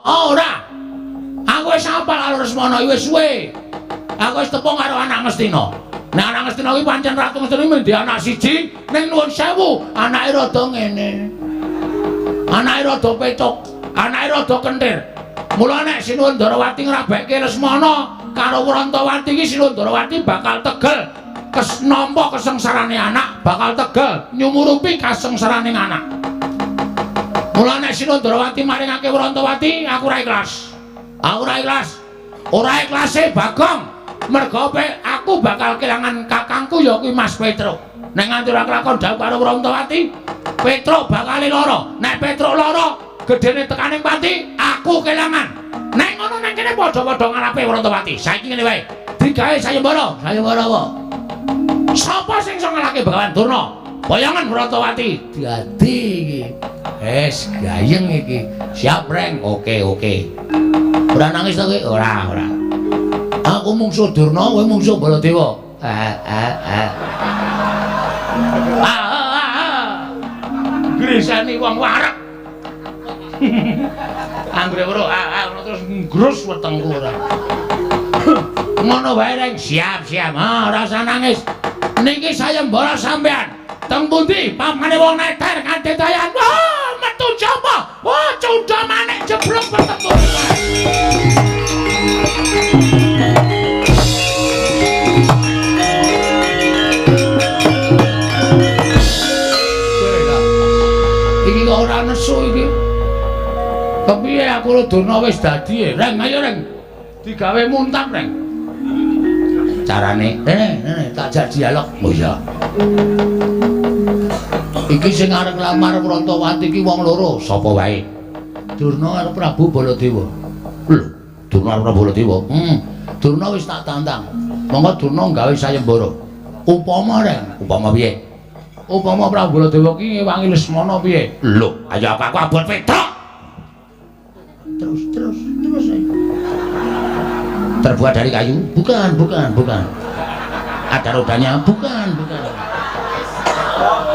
Ora. Aku wis apal karo Lesmana iki wis suwe. Aku wis tepung karo anak Ngastina. Nek anak Ngastina iki pancen Ratu Ngastina iki mendhi anak siji ning nuwun sewu, anake rada ngene. Anake rada pecok, anake rada kentir. Mula nek Sinuwun Ndarawati ngrabekke Lesmana karo Wrantawati iki Sinuwun Ndarawati bakal tegel nampa kesengsarane anak, bakal tegel nyumurupi kasengsarane anak. Mula nek Sinuwun Ndarawati maringake Wrantawati, aku ora ikhlas. Aku ora ikhlas. Ora ikhlase Bagong. Merga aku bakal kelangan kakangku ya kuwi Mas Petruk. Nek nganti ora kelakon dhawuh karo Wrantawati, Petruk bakal lara. Nek Petruk lara, gedene tekaning pati, aku kelangan. Nek ngono nang kene padha-padha ngarepe Wrantawati. Saiki ngene wae. Digawe sayembara. Sayembara apa? Sapa sing iso ngalahke Begawan Durna? Boyongan Wrantawati. Dadi iki. Wis gayeng iki. Siap, Reng. Oke, oke. Ora nangis to kowe? Ora, ora. Aku mungsuh Durna, kowe mungsuh Baladewa. Grisani wong wareg. Anggere weruh ngono terus nggrus wetengku ora. Ngono wae, Reng. Siap, siap. Ha, ora usah nangis. Niki sayembara sampean. Teng pundi pamane wong neter kanthi dayan. Wah, metu japa? Wah, cundha manik jeblok wetengku. Iki kok ora nesu iki. Kepiye aku karo Durna wis dadi, Reng, ayo Reng. Digawe muntap, Reng. Carane, rene tak jak dialog. Oh iya. Iki sing arep nglamar Wrantawati iki wong loro, sapa wae? Durna karo Prabu Baladewa. Lho, Durna karo Prabu Baladewa. Durna wis tak tantang. Monggo Durna gawe sayembara. Upama, Reng, upama piye? Upama Prabu Baladewa ki ngewangi Lesmana piye? Lho, ayo aku abot Petruk. Terus, terus, terus. Terbuat dari kayu? Bukan, bukan, bukan. Ada rodanya? Bukan, bukan.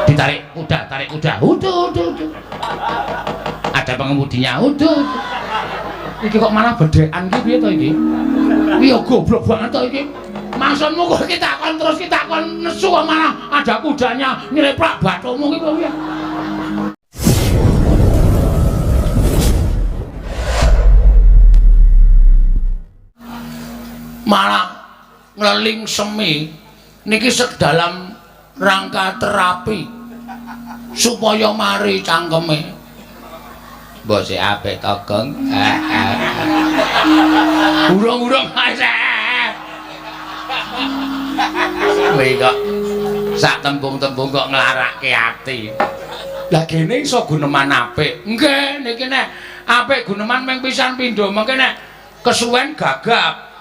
Ditarik kuda, tarik kuda. Uduh, uduh, uduh. Ada pengemudinya? Uduh, uduh. Iki kok malah bedhekan iki piye to iki? Iya goblok banget to iki. Maksudmu kok iki takon terus iki takon nesu kok malah ada kudanya nyeleplak bathukmu iki piye? Malah ngleling semi niki dalam rangka terapi supaya mari cangkeme. Mbok sik apik to, Gong. Urung-urung kowe kok sak tembung-tembung kok nglarake ati. Lah gene iso guneman apik. Nggih, niki nek apik guneman mung pisan pindho, mengke nek kesuwen gagap.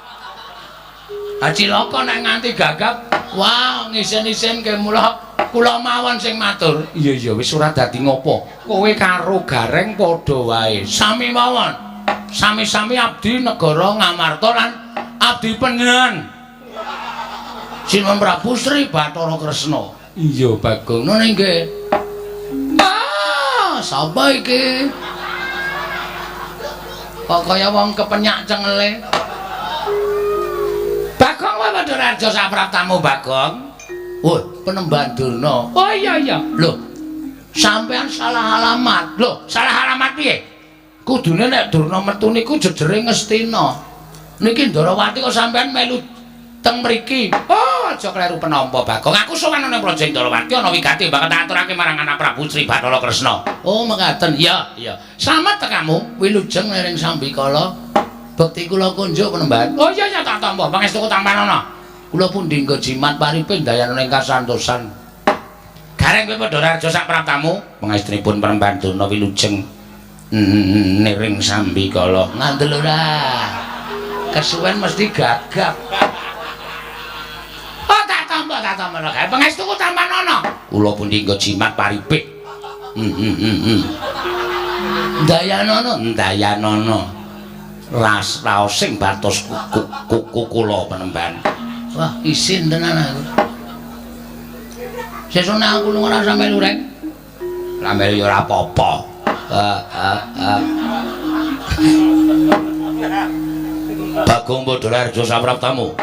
Ha cilaka nek nganti gagap, wah ngisen-isen ke mula kula mawon sing matur. Iya iya wis ora dadi ngopo. Kowe karo Gareng padha wae. Sami mawon. Sami-sami abdi negara Ngamarta lan abdi panjenengan. Sinuwun Prabu Sri Bathara Kresna. Iya Bagong. Ngono nggih. Ah, sapa iki? Kok kaya wong kepenyak cengele. Bagong wae padha raja sapraptamu Bagong. Wah, Penemban Durna. Oh iya iya. Lho, sampean salah alamat. Lho, salah alamat piye? Kudune nek Durna metu niku jejere Ngastina. Niki Ndarawati kok sampean melu teng mriki. Oh, aja kleru penampa Bagong. Aku sowan ana Praja Ndarawati ana wigati bakal tak aturake marang anak Prabu Sri Bathara Kresna. Oh, mekaten. Iya, iya. Slamet tekamu, wilujeng liring sambikala. Bekti kula kunjuk Penemban. Oh iya iya tak tampa. Pangestuku tampanana. Kula pundi nggo jimat paripin dayana ing kasantosan. Gareng kowe padha raja sak praptamu. Pangestrinipun Penemban Durna wilujeng niring sambikala. Ngandel ora. Kesuwen mesti gagap. Oh tak tampa, tak tampa. Pangestuku tampanana. Kula pundi nggo jimat paripin. Dayanana, dayanana. Ras raosing batos kuku kula Penemban. Wah, isin tenan aku. Sesuk nek aku lunga ora sampe lureng. Ora melu ya ora apa-apa. Bagong Badararja sapraptamu.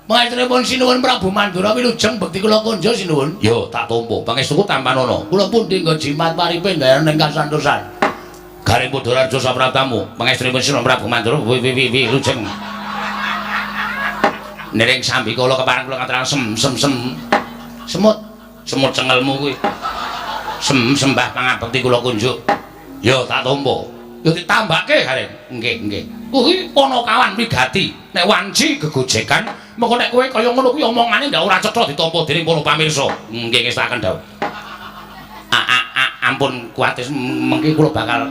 Pangestunipun sinuwun Prabu Mandura wilujeng bekti kula konjo sinuwun. Yo tak tampa. Pangestuku tampanana. Kula pundi nggo jimat paripe ndayan ing kasantosan. Garing Badararja sapraptamu. Pangestunipun sinuwun Prabu Mandura wilujeng. Niring sambikala kepareng kula ngaturaken sem sem sem. Semut, semut cengelmu kuwi. Sem sembah pangabekti kula kunjuk. Yo tak tampa. Yo ditambahke Garing. Nggih, nggih. Kuwi Panakawan wigati. Nek wanci gegojekan, mengko nek kowe kaya ngono kuwi omongane ndak ora cetha ditampa dening para pamirsa. Nggih ngestaken dawuh. Ampun kuwatir mengki kula bakal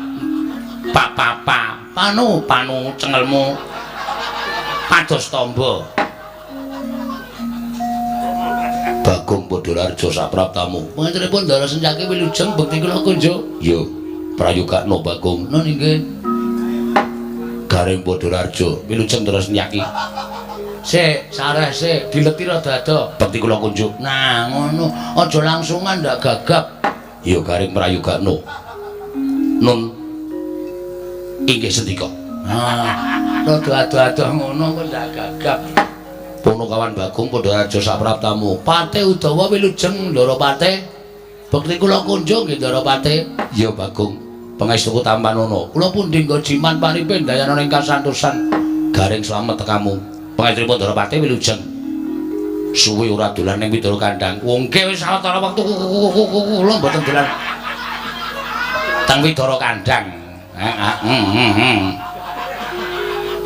pa pa pa panu panu cengelmu pados tamba. Bagong Badararja sapraptamu. Panjenenganipun Ndara Sencaki wilujeng bekti kula kunjuk. Yo prayogakno Bagong. Nun inggih. Garing Badararja wilujeng Ndara Sencaki. Sik, sareh sik, dileti rada ado. Bekti kula kunjuk. Nah, ngono. Aja langsungan ndak gagap. Ya garing prayogakno. Nun inggih sendika. Nah, rada ado-ado ngono kok ndak gagap. Punakawan Bagong Badararja sapraptamu. Pate Udawa wilujeng Ndara Pate. Bekti kula kunjuk nggih Ndara Pate. Ya Bagong, pangestuku tampanana. Kula pundi nggo jimat paripe ndayana ing kasantosan. Garing slamet tekamu. Pangestunipun Ndara Pate wilujeng. Suwe ora dolan ning Widara Kandang. Wong nggih wis sawetara wektu kula mboten dolan teng Widara Kandang. Heeh.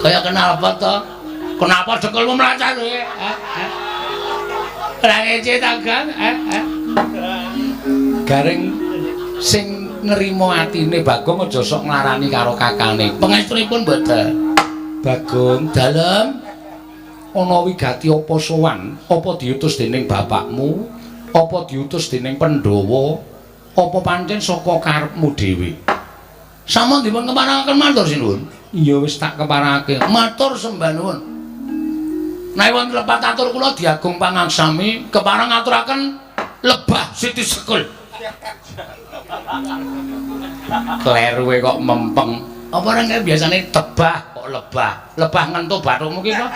Kaya kenal apa to? Kenapa dekelmu mlacat kowe? Ora ngece ta, Gang? Garing sing nrimo atine Bagong aja sok nglarani karo kakane. Pangestunipun mboten. Bagong, dalem ana wigati apa sowan? Apa diutus dening bapakmu? Apa diutus dening Pandhawa? Apa pancen saka karepmu dhewe? Sampun dipun keparengaken matur sinuwun. Iya wis tak keparengake. Matur sembah nuwun. Nek wonten lepat atur kula diagung pangaksami kepareng ngaturaken lebah Siti Sekul. Kleruwe kok mempeng. Apa ora kaya biasane tebah kok lebah. Lebah ngentu bathukmu ki kok.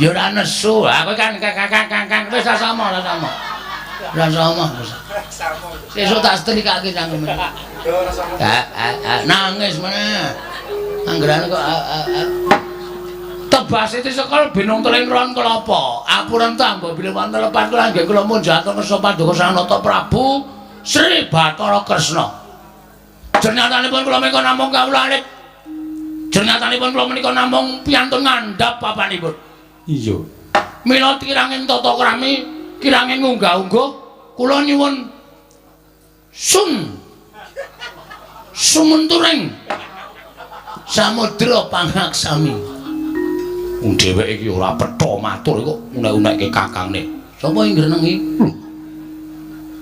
Ya ora nesu. Ha kowe kan kang wis ora sama, ora sama. Ora sama. Sesuk tak setrikake cangkeme. Nangis meneh. Anggerane kok Tebah Siti Sekul binung teling ron kelapa. Apuran ta mbok bilih wonten lepat kula nggih kula munjaken kersa paduka Sang Nata Prabu Sri Bathara Kresna. Jernyatanipun kula menika namung kawula alit. Jernyatanipun kula menika namung piyantun ngandhap papanipun. Iya. Mila kiranging tata krami, kiranging unggah-ungguh kula nyuwun sun sumunturing samudra pangaksami. Wong dheweke iki ora petha matur kok unek-unekke kakangne. Sapa sing ngrenengi? Lho.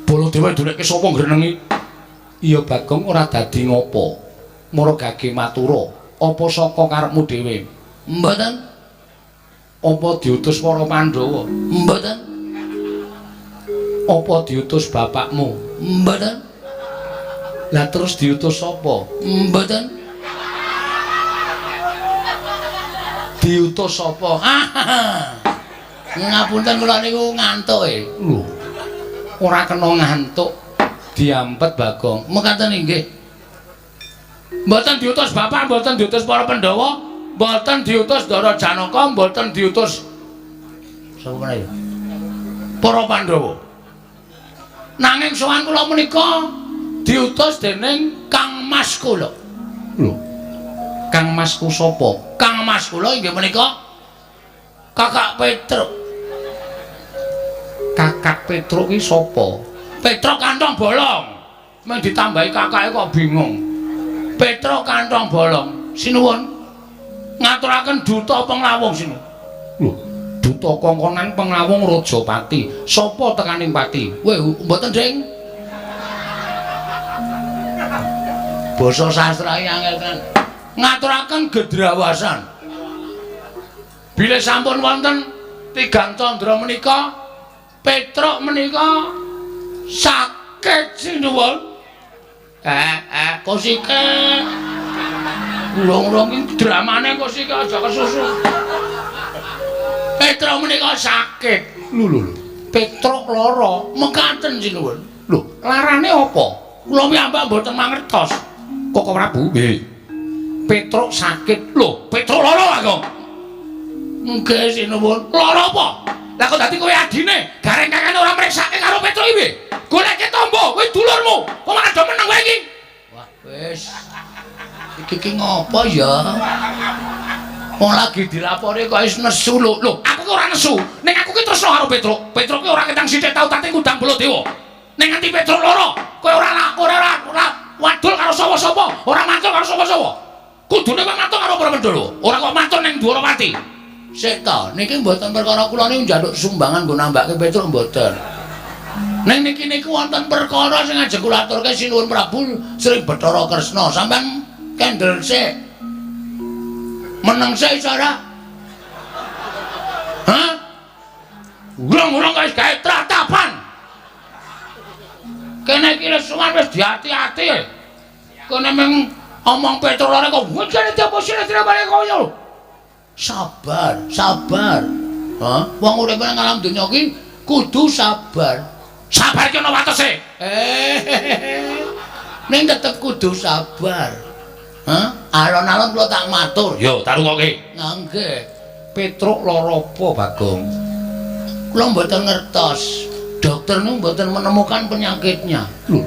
Baladewa ndulekke sapa ngrenengi? Iya Bagong ora dadi ngopo. Mara gage matura, apa saka karepmu dhewe? Mboten. Apa diutus para Pandhawa? Mboten. Apa diutus bapakmu? Mboten. Lah terus diutus sapa? Mboten. Diutus sapa? Ngapunten kula niku ngantuk e. Lho. Ora kena ngantuk. Diampet Bagong. Mekaten inggih. Mboten diutus bapak, mboten diutus para Pandhawa, mboten diutus Ndara Janaka, mboten diutus sapa meneh ya? Para Pandhawa. Nanging sowan kula menika diutus dening Kang Mas kula. Lho. Kang Masku sapa? Kang Mas kula inggih menika Kakak Petruk. Kakak Petruk ki sapa? Petruk kantong bolong. Meng ditambahi kakake kok bingung. Petruk kantong bolong. Sinuwun. Ngaturaken duta penglawung sinuwun. Lho, duta kongkonan penglawung Rajapati. Sapa tekaning pati? Weh, mboten, Ding. Basa sastra iki angel tenan. Ngaturaken gedrawasan. Bilih sampun wonten tigang candra menika, Petruk menika sakit sinuwun. Kok sikik. Urung-urung iki dramane kok sik aja kesusu. Petruk menika sakit. Lho lho lho. Petruk lara, mekaten sinuwun. Lho, larane apa? Kula piyambak mboten mangertos. Koko Prabu? Nggih. Petruk sakit. Lho, Petruk lara, Bagong. Nggih sinuwun. Lara apa? Lah kok dadi kowe adine, gareng kakane ora mriksake karo Petruk iki piye? Goleke tombo, kowe dulurmu. Kok malah do meneng kowe iki? Wah, wis. Iki ki ngopo ya? Wong lagi dilapori kok wis nesu lho. Lho, aku ki ora nesu. Ning aku ki tresno karo Petruk. Petruk ki ora ketang sithik tau tate ngundang Baladewa. Ning nganti Petruk lara, kowe ora ora ora wadul karo sapa-sapa, ora matur karo sapa-sapa. Kudune kowe matur karo para Pandhawa, ora kok matur ning Dwarawati. Sik ta, niki mboten perkara kula niku njaluk sumbangan nggo nambake Petruk mboten. Ning niki niku wonten perkara sing ajeng kula aturke Sinuwun Prabu Sri Bathara Kresna. Sampeyan kendel sik. Meneng sik iso ora? Hah? Urung-urung wis gawe tratapan. Kene iki wis suwan wis diati-ati. Kene meng omong Petruk lare kok wis jane apa sih balik kaya. Sabar, sabar. Hah? Wong urip nang alam donya ki kudu sabar. Sabar ki ana watese. Ning tetep kudu sabar. Hah? Alon-alon kula tak matur. Yo, tak rungokke. Nggih. Petruk lara apa, Bagong? Kula mboten ngertos. Dokter niku mboten menemukan penyakitnya. Lho.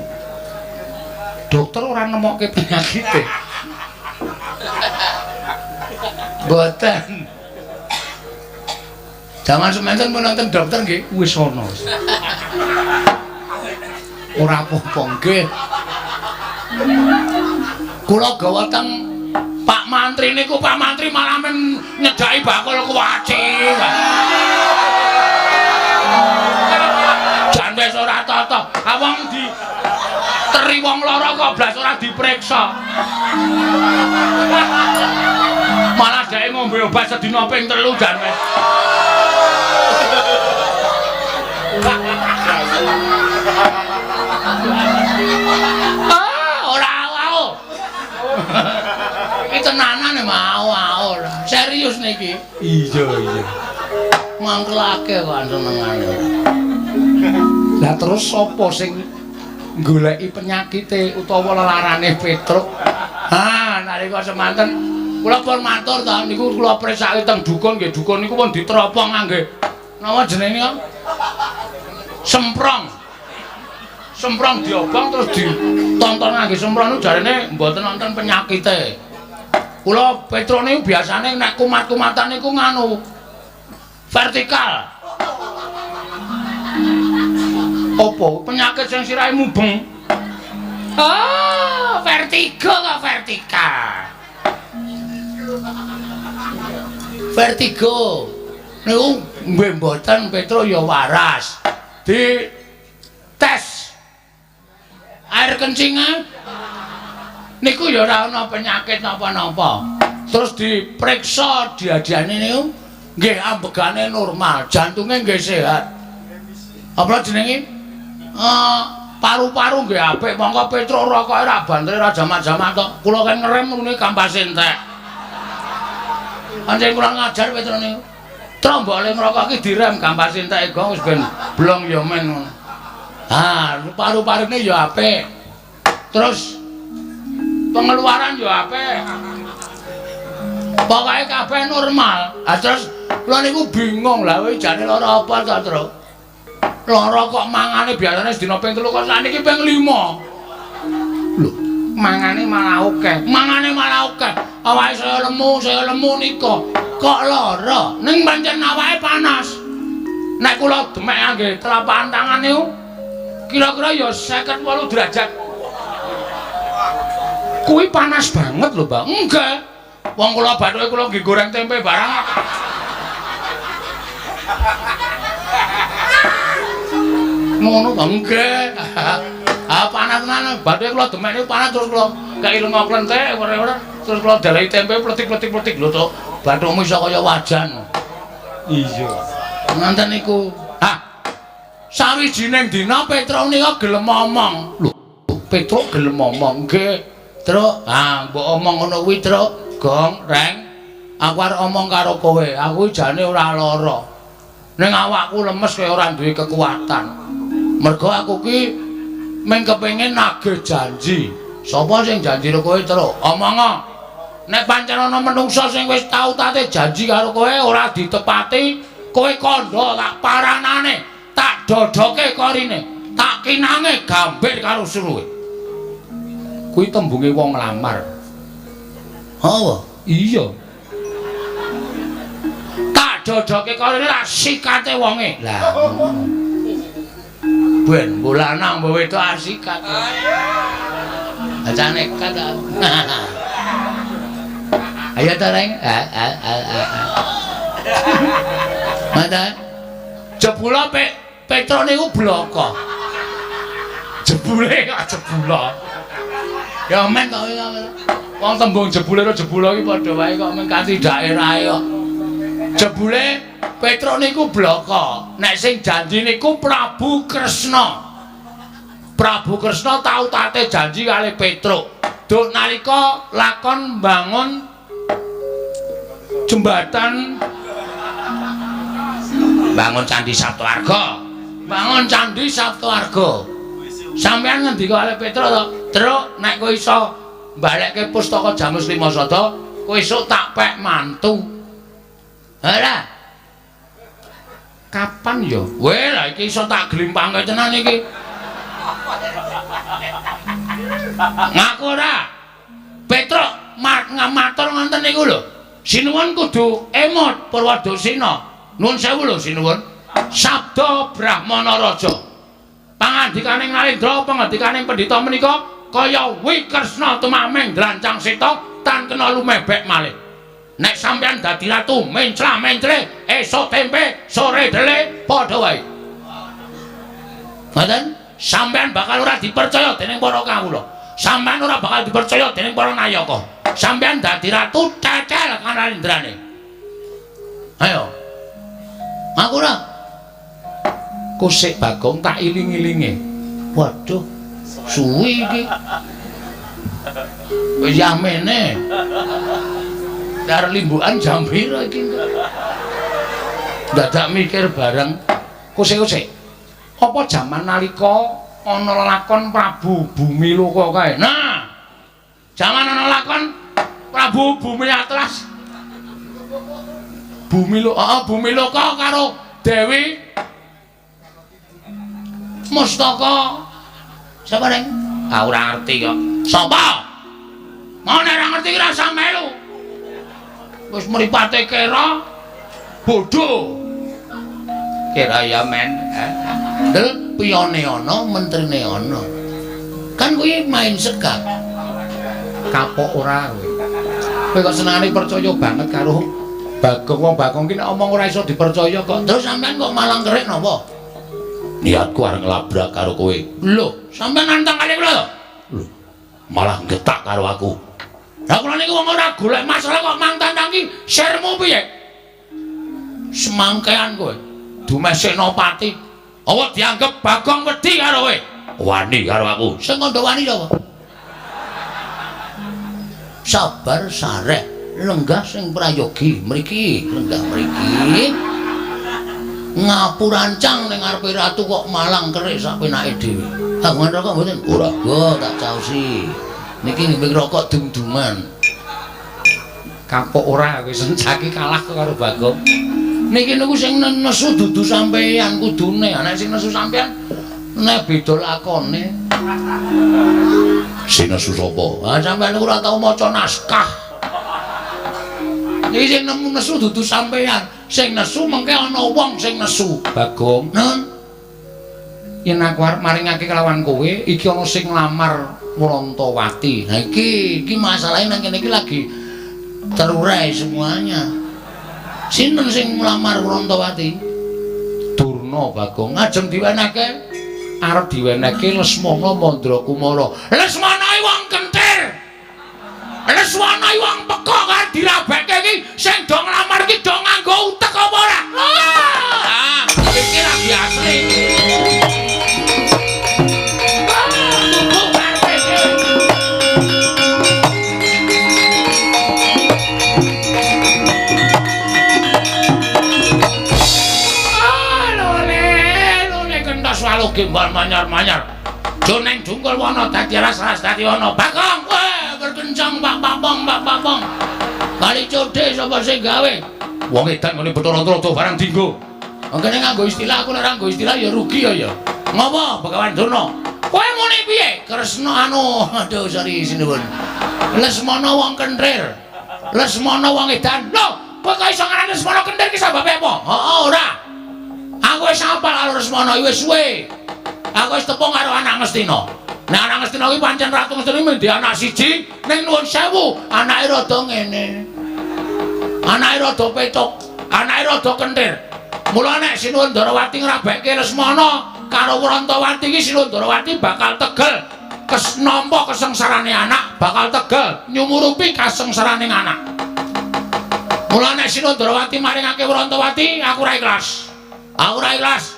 Dokter ora nemokke penyakite. Mboten. Jaman semanten pun nonton dokter nggih wis ana. Ora apa-apa nggih. Kula gawa teng Pak Mantri niku, Pak Mantri malah men nyedhaki bakul kuwaci. Jan wis ora tata. Wong di teri wong lara kok blas ora diperiksa. Malah dheke ngombe obat sedina ping 3 jan wis. Ah, ora au. Iki tenanan mau ora. Serius niki. Iya, iya. Mangkelake kok senengane. Lah terus sapa sing goleki penyakite utawa lelarane Petruk? Ha, nalika semanten kula pun matur ta niku kula presake teng dukun nggih, dukun niku pun diteropong ngangge napa jenenge niku? Semprong. Semprong diobong terus ditonton ngangge semprong niku jarene mboten wonten penyakite. Kula Petruk niku biasane nek kumat-kumatan niku nganu vertikal. Apa penyakit sing sirahe mubeng? Ah, vertigo kok vertikal. Vertigo. Niku nggih mboten Petruk ya waras. Di tes air kencingan niku ya ora ana penyakit napa-napa. Terus diperiksa diadiane niku nggih ambegane normal, jantunge nggih sehat. Apa jenenge? Paru-paru nggih apik, mongko Petruk rokoke ra bantere ra jamak-jamak to. Kula kan ngerem ngene kampase entek. Pancen kurang ngajar Petruk niku. Trombole ngrokok iki direm kampase entek kok wis ben blong ya men ngono. Ha, paru-parune ya apik. Terus pengeluaran ya apik. Pokoke kabeh normal. Ha terus kula niku bingung lah kowe jane lara apa to, Truk? Lara kok mangane biasane sedina ping 3 kok sakniki ping 5. Lho, mangane malah akeh. Mangane malah akeh. Awake saya lemu nika. Kok lara? Ning pancen awake panas. Nek kula demek ngangge telapak tangan niku kira-kira ya 58 derajat. Kuwi panas banget lho, Mbak. Enggak. Wong kula bathuke kula nggih goreng tempe barang. Ngono to nggih. Ah panas tenan, bathuke kula demek niku panas terus kula kei lenga klenthek ora-ora terus kula dalehi tempe pletik-pletik-pletik lho to. Bathukmu iso kaya wajan. Iya. Nganten niku. Ha. Sawijining dina Petruk nika gelem omong. Lho, Petruk gelem omong nggih. Truk, ah mbok omong ngono kuwi, Truk. Gong, Reng. Aku arep omong karo kowe. Aku jane ora lara. Ning awakku lemes kaya ora duwe kekuatan. Mergo aku ki mung kepengin nagih janji. Sapa sing janji karo kowe, Truk? Omongo. Nek pancen ana menungsa sing wis tau tate janji karo kowe ora ditepati, kowe kandha tak paranane, tak dodoke korine, tak kinange gambir karo suruhe. Kuwi tembunge wong nglamar. Apa? Iya. Tak dodoke korine tak sikate wonge. Lah ngono. Ben mbok lanang mbok wedok asikat. Aja nekat aku. Ayo ta, Reng. Mata. Jebula Petruk niku bloko. Jebule kok jebula. Ya men kok wong tembung jebule karo jebula iki padha wae kok men kanthi daerahe kok. Jebule Petruk niku bloko. Nek sing janji niku Prabu Kresna. Prabu Kresna tau tate janji kali Petruk. Duk nalika lakon mbangun jembatan, bangun Candi Saptoarga. Bangun Candi Saptoarga. Sampeyan ngendika kali Petruk to, "Truk, nek kowe iso balekke pustaka Jamus Lima Sada, kowe esuk tak pek mantu." Ora. Kapan ya? Weh, lah iki iso tak glimpange tenan iki. Ngaku ora? Petruk matur ngoten niku lho. Sinuwun kudu emot Purwadasina. Nuwun sewu lho sinuwun. Sabda Brahmana Raja. Pangandikaning Narendra, pangandikaning pendhita menika kaya Wikresna tumameng drancang seta tan kena lumebek malih. Nek sampeyan dadi ratu mencla-mencle, esuk tempe, sore dele, padha wae. Ngoten? Sampeyan bakal ora dipercaya dening para kawula. Sampeyan ora bakal dipercaya dening para nayaka. Sampeyan dadi ratu cecel kanarendrane. Ayo. Aku ora. Kusik Bagong tak iling-ilinge. Waduh, suwi iki. Wis yamene. Dar limbukan jam pira iki? Dadak mikir bareng. Kusik-kusik. Apa jaman nalika ana lakon Prabu Bumiloka kae? Nah. Jaman ana lakon Prabu Bumi Atlas. Bumiloka, heeh, Bumiloka karo Dewi Mustaka. Sapa, Reng? Ah ora ngerti kok. Sapa? Mau nek ora ngerti ki rasa melu. Wis mripate kera bodho. Kera ya men. Ndel piyone ana, mentrine ana. Kan kuwi main sekak. Kapok ora kowe. Kowe kok senengane percaya banget karo Bagong. Wong Bagong ki nek omong ora iso dipercaya kok. Terus sampean kok malang kerik napa? Niatku arep nglabrak karo kowe. Lho, sampean nantang kali kula to? Lho, malah getak karo aku. Lah kula niku wong ora golek masalah kok mang tantang ki sirmu piye? Semangkean kowe. Dumeh Senopati. Apa dianggep Bagong wedi karo kowe? Wani karo aku. Sing kandha wani sapa? Sabar sareh, lenggah sing prayogi mriki, lenggah mriki. Ngapurancang ning ngarepe ratu kok malang kerik sak penake dhewe. Kagungan rokok mboten? Ora. Go tak caosi. Niki nggih rokok dum-duman. Kapok ora kowe sencaki kalah kok karo Bagong. Niki niku sing nesu dudu sampeyan kudune. Nek sing nesu sampeyan nek beda lakone. Sing nesu sapa? Ah sampeyan niku ora tau maca naskah. Niki sing nemu nesu dudu sampeyan. Sing nesu mengke ana wong sing nesu. Bagong, Nun, yen aku arep maringake kelawan kowe, iki ana sing nglamar Wrontowati. Nah iki masalahe nang kene iki lagi terurai semuanya. Sinten sing nglamar Wrontowati? Durna, Bagong. Ngajeng diwenehke? Arep diwenehke Lesmana Mandrakumara. Lesmana iki wong kentir. Lesmana iki wong pekok kan dirabeke iki sing do nglamar iki do nganggo utek apa ora? Ah, iki lagi asli. Ah, tuku karepe dhewe. gembal manyar-manyar. Joneng jungkul wana dadi alas-alas dadi ana. Bagong, weh berkencang Pak Papong, Pak Papong. Kali codhe sapa sing gawe? Wong edan ngene Bathara Trada barang dinggo. Kene nganggo istilah, aku nek ora nganggo istilah ya rugi ya ya. Ngopo Begawan Durna? Kowe muni piye? Kresna anu, aduh sorry sinuwun. Lesmana wong kenthir. Lesmana wong edan. Lho, kowe kok iso ngarani Lesmana kenthir ki sababe apa? Heeh, ora. Aku wis apal karo Lesmana iki wis suwe. Aku wis tepung karo anak Ngastina. Nek anak Ngastina iki pancen Ratu Ngastina mendhi anak siji, ning nuwun sewu, anake rada ngene. Anake rada petuk, anake rada kenthir. Mula nek Sinuwun Ndarawati ngrabekke Lesmana karo Wrantawati iki Sinuwun Ndarawati bakal tegel nampa kesengsarane anak, bakal tegel nyumurupi kasengsarane anak. Mula nek Sinuwun Ndarawati maringake Wrantawati, aku ora ikhlas. Aku ora ikhlas.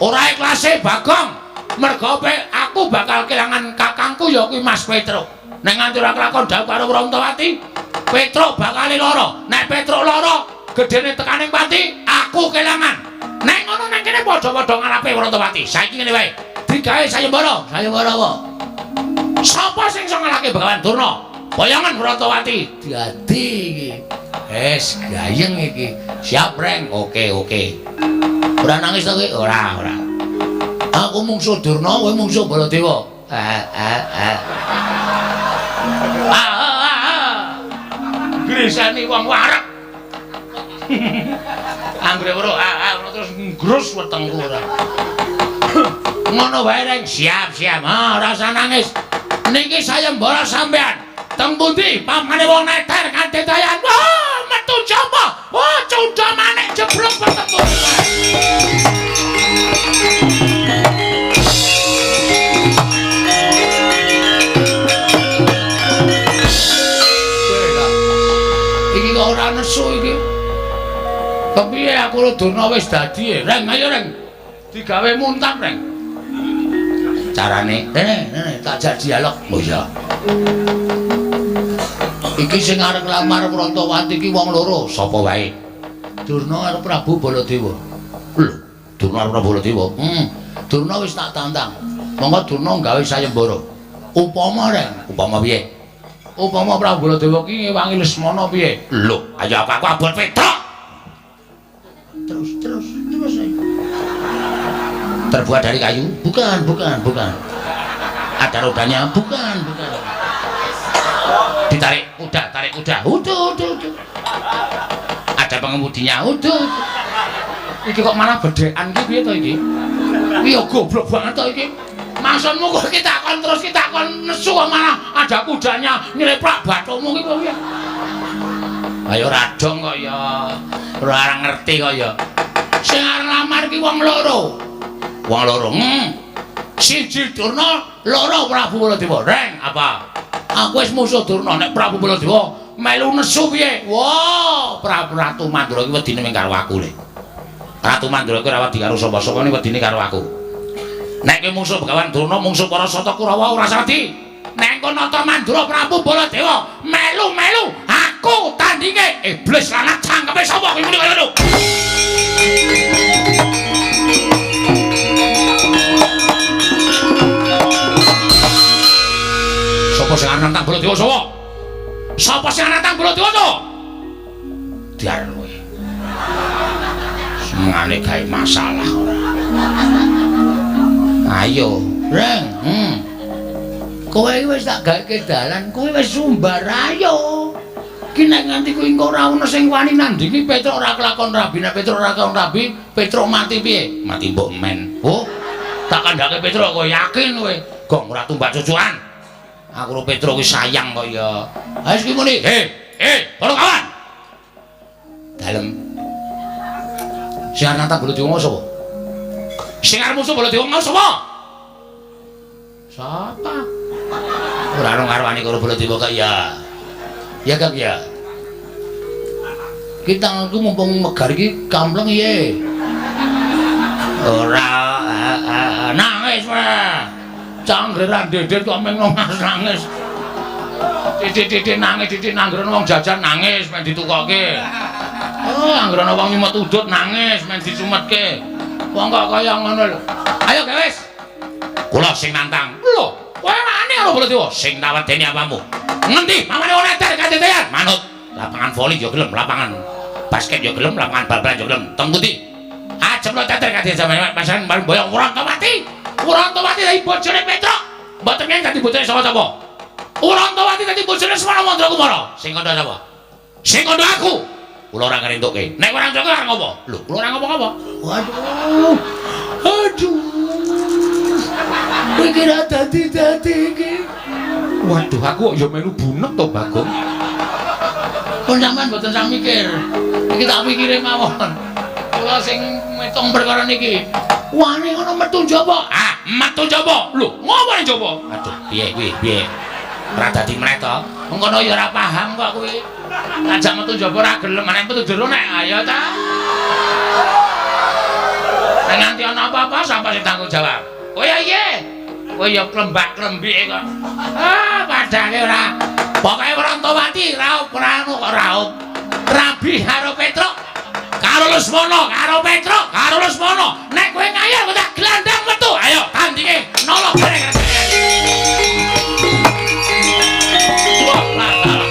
Ora ikhlase Bagong. Mergo aku bakal kelangan kakangku ya kuwi Mas Petruk. Nek nganti ora kelakon dhawuh karo Wrantawati, Petruk bakal lara. Nek Petruk lara, gedene tekaning pati, aku kelangan. Nek ngono nang kene padha-padha ngalape Wrantawati. Saiki ngene wae. Digawe sayembara. Sayembara apa? Sapa sing iso ngalahke Begawan Durna? Boyongan Wrantawati. Dadi iki. Wis gayeng iki. Siap, Reng. Oke, oke. Ora nangis to kowe? Ora, ora. Aku mungsuh Durna, kowe mungsuh Baladewa. Grisani wong wareg. Anggere weruh ngono terus nggrus wetengku ora. Ngono wae Reng. Siap, siap. Ha, ora usah nangis. Niki sayembara sampean. Teng pundi pamane wong neter kanthi dayan. Wah, metu japa. Wah, cundha manik jeblok bertemu. Iki kok ora nesu iki. Kepiye aku lho Durna wis dadi, Reng, ayo Reng. Digawe muntap, Reng. Carane, rene, rene, tak jak dialog. Oh iya. Iki sing arep nglamar Wrantawati iki wong loro, sapa wae? Durna karo Prabu Baladewa. Lho, Durna karo Prabu Baladewa. Durna wis tak tantang. Monggo Durna gawe sayembara. Upama, Reng, upama piye? Upama Prabu Baladewa ki ngewangi Lesmana piye? Lho, ayo aku abot Petruk. Terus, terus, terus. Terbuat dari kayu? Bukan, bukan, bukan. Ada rodanya? Bukan, bukan. Ditarik kuda, tarik kuda. Uduh, uduh, uduh. Ada pengemudinya? Uduh, uduh. Iki kok malah bedhekan iki piye to iki? Iki ya goblok banget to iki. Maksudmu kok kita kon terus kita kon nesu kok malah ada kudanya nyeleplak bathukmu iki piye? Ayo radong kok ya. Ora ngerti kok ya. Sing arep nglamar iki wong loro. Wong loro. Siji Durna, loro Prabu Baladewa. Reng, apa? Aku wis musuh Durna, nek Prabu Baladewa melu nesu piye? Wah, Prabu Ratu Mandura iki wedine mung karo aku le. Ratu Mandura iki ora wedi karo sapa-sapa, ni wedine karo aku. Nek kowe musuh Begawan Durna, mungsuh para Sata Kurawa ora usah wedi. Nek engko nata Mandura Prabu Baladewa melu-melu, aku tandinge iblis lanang cangkeme sapa kuwi muni kaya ngono. Sapa sing arep nantang Baladewa sapa? Sapa sing arep nantang Baladewa to? Diar kowe. Senengane gawe masalah ora. Ayo, Reng. Kowe iki wis tak gawe dalan, kowe wis sumbar ayo. Ki nek nganti kuwi engko ora ono sing wani nandingi Petruk ora kelakon rabi, nek Petruk ora kelakon rabi, Petruk mati piye? Mati mbok men. Oh, tak kandhake Petruk kowe yakin kowe. Gong ora tumbak cucuan. Aku karo Petruk kuwi sayang kok ya. Ha wis ki muni, "He, he, para kawan." Dalem. Sing arep nantang Baladewa sapa? Sing arep musuh Baladewa sapa? Sapa? Ora ono ngarwani karo Baladewa kok ya. Ya Kang ya. Ki tanganku mumpung megar iki kampleng piye? Ora nangis wae. Canggre ra ndedet kok meng nangis. Titik-titik nangis, titik anggere wong jajan nangis men ditukoke. Oh, anggere ana wong nyumet udut nangis men disumetke. Wong kok kaya ngono lho. Ayo wis. Kula sing nantang. Lho, kowe wani karo Baladewa? Sing tak wedeni apamu? Ngendi? Mamane wong edan kadetean. Manut. Lapangan voli ya gelem, lapangan basket ya gelem, lapangan bal-balan ya gelem. Teng pundi? Ajem lo teter kadhe sampeyan pasangan bareng boyong Wurantawati. Wurantawati dadi bojone Petruk. Mboten ngen dadi bojone sapa-sapa. Wurantawati dadi bojone Semana Mandrakumara. Sing kandha sapa? Sing kandha aku. Kula ora ngrentukke. Nek ora ngrentukke arep ngopo? Lho, kula ora ngopo-ngopo. Waduh. Aduh. Kowe iki ra dadi-dadi iki. Waduh, aku kok ya melu bunek to, Bagong. Pun sampean mboten usah mikir. Iki tak pikire mawon. Kula sing ngitung perkara niki. Wani ngono metu njaba. Ah, metu njaba. Lho, ngopo ning njaba? Aduh, piye kuwi? Piye? Ora dadi meneh to. Wong kono ya ora paham kok kuwi. Ajak metu njaba ora gelem, meneh metu jero nek ayo ta. Nek nganti ana apa-apa sapa sing tanggung jawab? Oh ya iya. Kowe ya klembak-klembike kok. Ah, padake ora. Pokoke Wurantawati raup ora anu kok raup. Rabi karo Petruk. Karo Lesmana, karo Petruk, karo Lesmana. Nek kowe ngayal kowe tak glandang metu. Ayo tandinge nolok bareng. Wah, lah.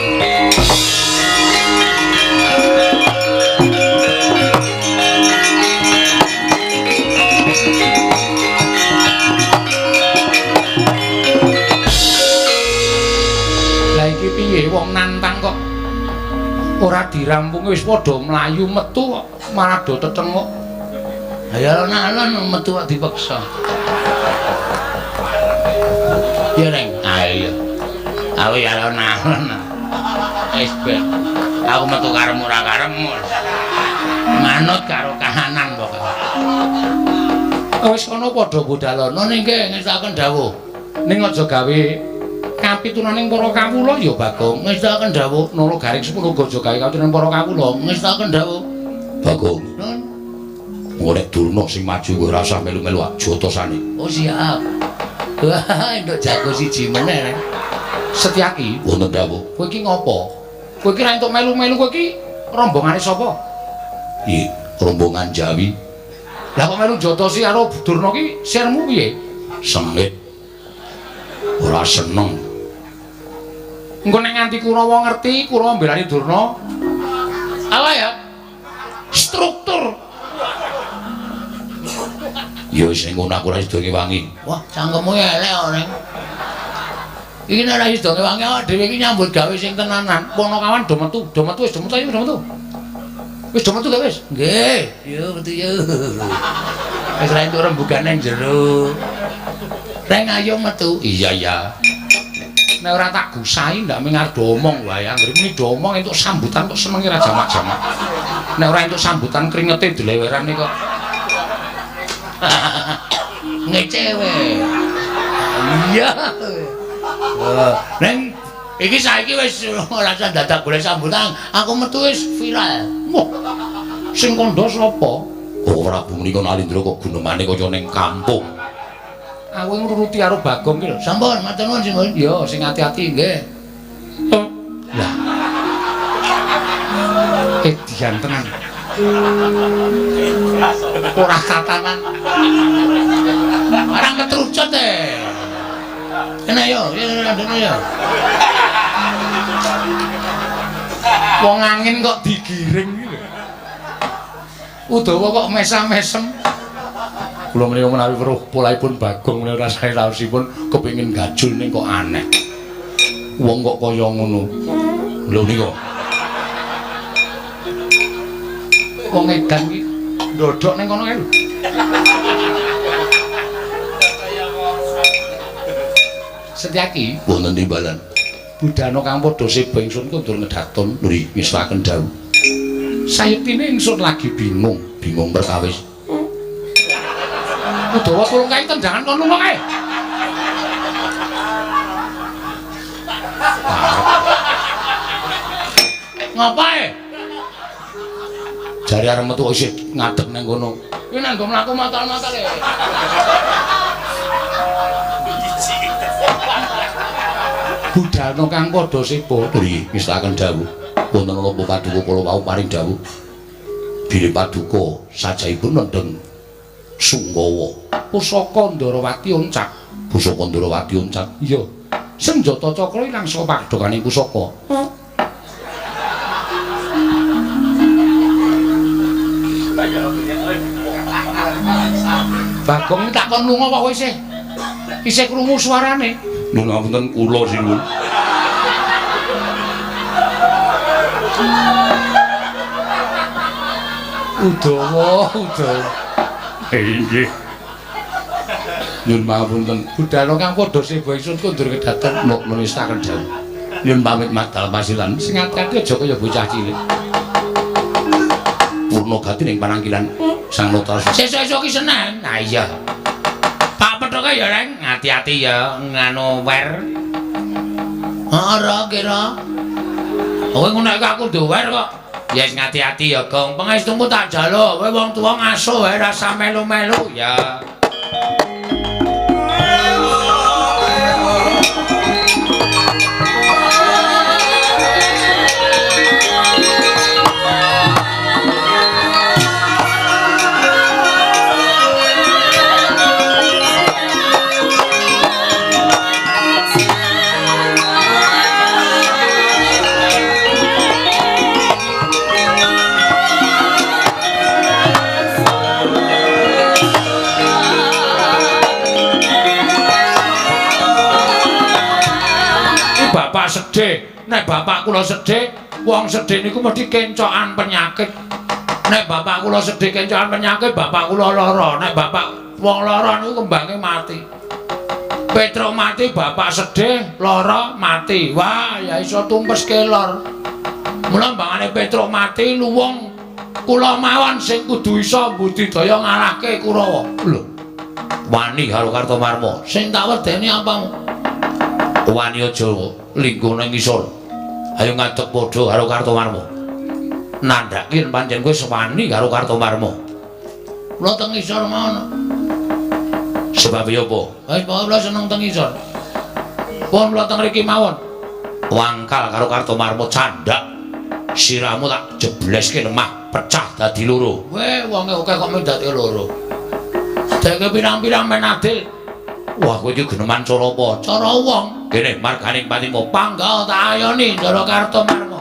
Lah iki piye wong nantang kok ora dirampungi wis padha mlayu metu kok malah do tetenguk. Ha ya alon-alon metu kok dipaksa. Ya Reng. Ah iya. Aku ya alon-alon. Wis ben. Aku metu karepmu ora karepmu. Manut karo kahanan pokoke. Wis ana padha budalono ningke ngestokaken dawuh. Ning aja gawe kapitunaning para kawula ya Bagong. Ngestokaken dawuh Nala Garing sepuluh aja gawe kapitunaning para kawula. Ngestokaken dawuh Bagong. Nun. Engko nek Durna sing maju kowe ora usah melu-melu jotosane. Oh siap. Wah, entuk jago siji meneh. Reng. Setyaki wonten dawuh. Kowe iki ngopo? Kowe iki ra entuk melu-melu, kowe iki rombongane sapa? Iki rombongan Jawi. Lah kok melu jotosi karo Durna ki sirmu piye? Sengit. Ora seneng. Engko nek nganti Kurawa ngerti, Kurawa mbelani Durna. Apa ya? Struktur. Ya wis ning ngono aku ora sida ngewangi. Wah, cangkemmu elek kok, Neng. Iki nek ora sida ngewangi awak dhewe iki nyambut gawe sing tenanan. Ponokawan do metu, do metu wis do metu ayo do metu. Wis do metu lho wis. Nggih, yo metu yo. Wis ra entuk rembugane jero. Reng ayo metu. Iya iya. Nek ora tak gusahi ndak mung arep do omong wae. Anggere muni do omong entuk sambutan kok senenge ra jamak-jamak. Nek ora entuk sambutan kringete dlewerane kok. Ngecewe. Iya. Neng iki saiki wis ora usah dadak golek sambutan, aku metu wis viral. Wah. Sing kandha sapa? Oh Prabu menika Nalindra kok gunemane kaya ning kampung. Aku ngruruti karo Bagong ki lho. Sampun, matur nuwun sing. Ya, sing ati-ati nggih. Lah. Edian tenan. Ora tatanan. Barang ketrucut e. Kena yo, kena yo. Wong angin kok digiring iki lho. Udawa kok mesam-mesem. Kula menika menawi weruh polahipun Bagong menika rasane raosipun kepengin gajul ning kok aneh. Wong kok kaya ngono. Lho nika. Wong edan iki ndodhok ning kono kae lho. Setyaki wonten timbalan. Budhana kang padha seba ingsun kundur ngedhaton nuri ngestokaken dawuh. Sayektine ingsun lagi bingung, bingung perkawis. Udawa tulung kae tendangan kon lunga kae. Ngapae? Jare arep metu kok isih ngadeg nang kono. Kuwi nang nggo mlaku matal-matal e. Budhana kang padha seba nuri ngestokaken dawuh. Wonten napa paduka kula wau paring dawuh. Bilih paduka sajahipun nendheng Sunggawa. Pusaka Ndarawati oncak. Pusaka Ndarawati oncak. Iya. Senjata cakra ilang saka padhokane pusaka. Bagong tak kon lunga kok isih. Isih krungu suarane. Nuwun ngapunten kula sinuwun. Udawa, udawa. Inggih. Nyuwun pangapunten. Budhalo kang padha seba ingsun kondur kedaton mok menistaken dawuh. Nyuwun pamit madal pasilan. Sing ati-ati aja kaya bocah cilik. Purna gati ning panangkilan Sang Nata. Sesuk-esuk ki Senen. Ha iya. Tak pethoke ya, Reng. Ati-ati ya nganu wer. Ora kira. Kowe ngono iki aku duwer kok. Ya wis ngati-ati ya, Gong. Pangestumu tak jaluk. Kowe wong tuwa ngasuh wae rasa melu-melu ya. Bapak sedih, nek bapak kula sedih, wong sedih niku mesti kencokan penyakit. Nek bapak kula sedih kencokan penyakit, bapak kula lara. Nek bapak wong lara niku kembange mati. Petruk mati, bapak sedih, lara mati. Wah, ya iso tumpes kelor. Mula mbangane Petruk mati luwung kula mawon sing kudu iso mbudidaya ngalahke Kurawa. Lho. Wani karo Kartomarma. Sing tak wedeni apamu? Wani aja lingguh ning ngisor. Ayo ngadeg padha karo Kartomarma. Nandhake yen pancen kowe sewani karo Kartomarma. Kula teng ngisor mawon. Sebab ya apa? Wis pokoke kula seneng teng ngisor. Pun kula teng mriki mawon. Wangkal karo Kartomarma candhak. Sirahmu tak jebleske lemah pecah dadi loro. Weh, wonge akeh kok mung dadi loro. Deke pirang-pirang men adil. Wah, kowe iki geneman cara apa? Cara wong. Kene marganing patimu pangga tak ayoni Ndara Kartomarma.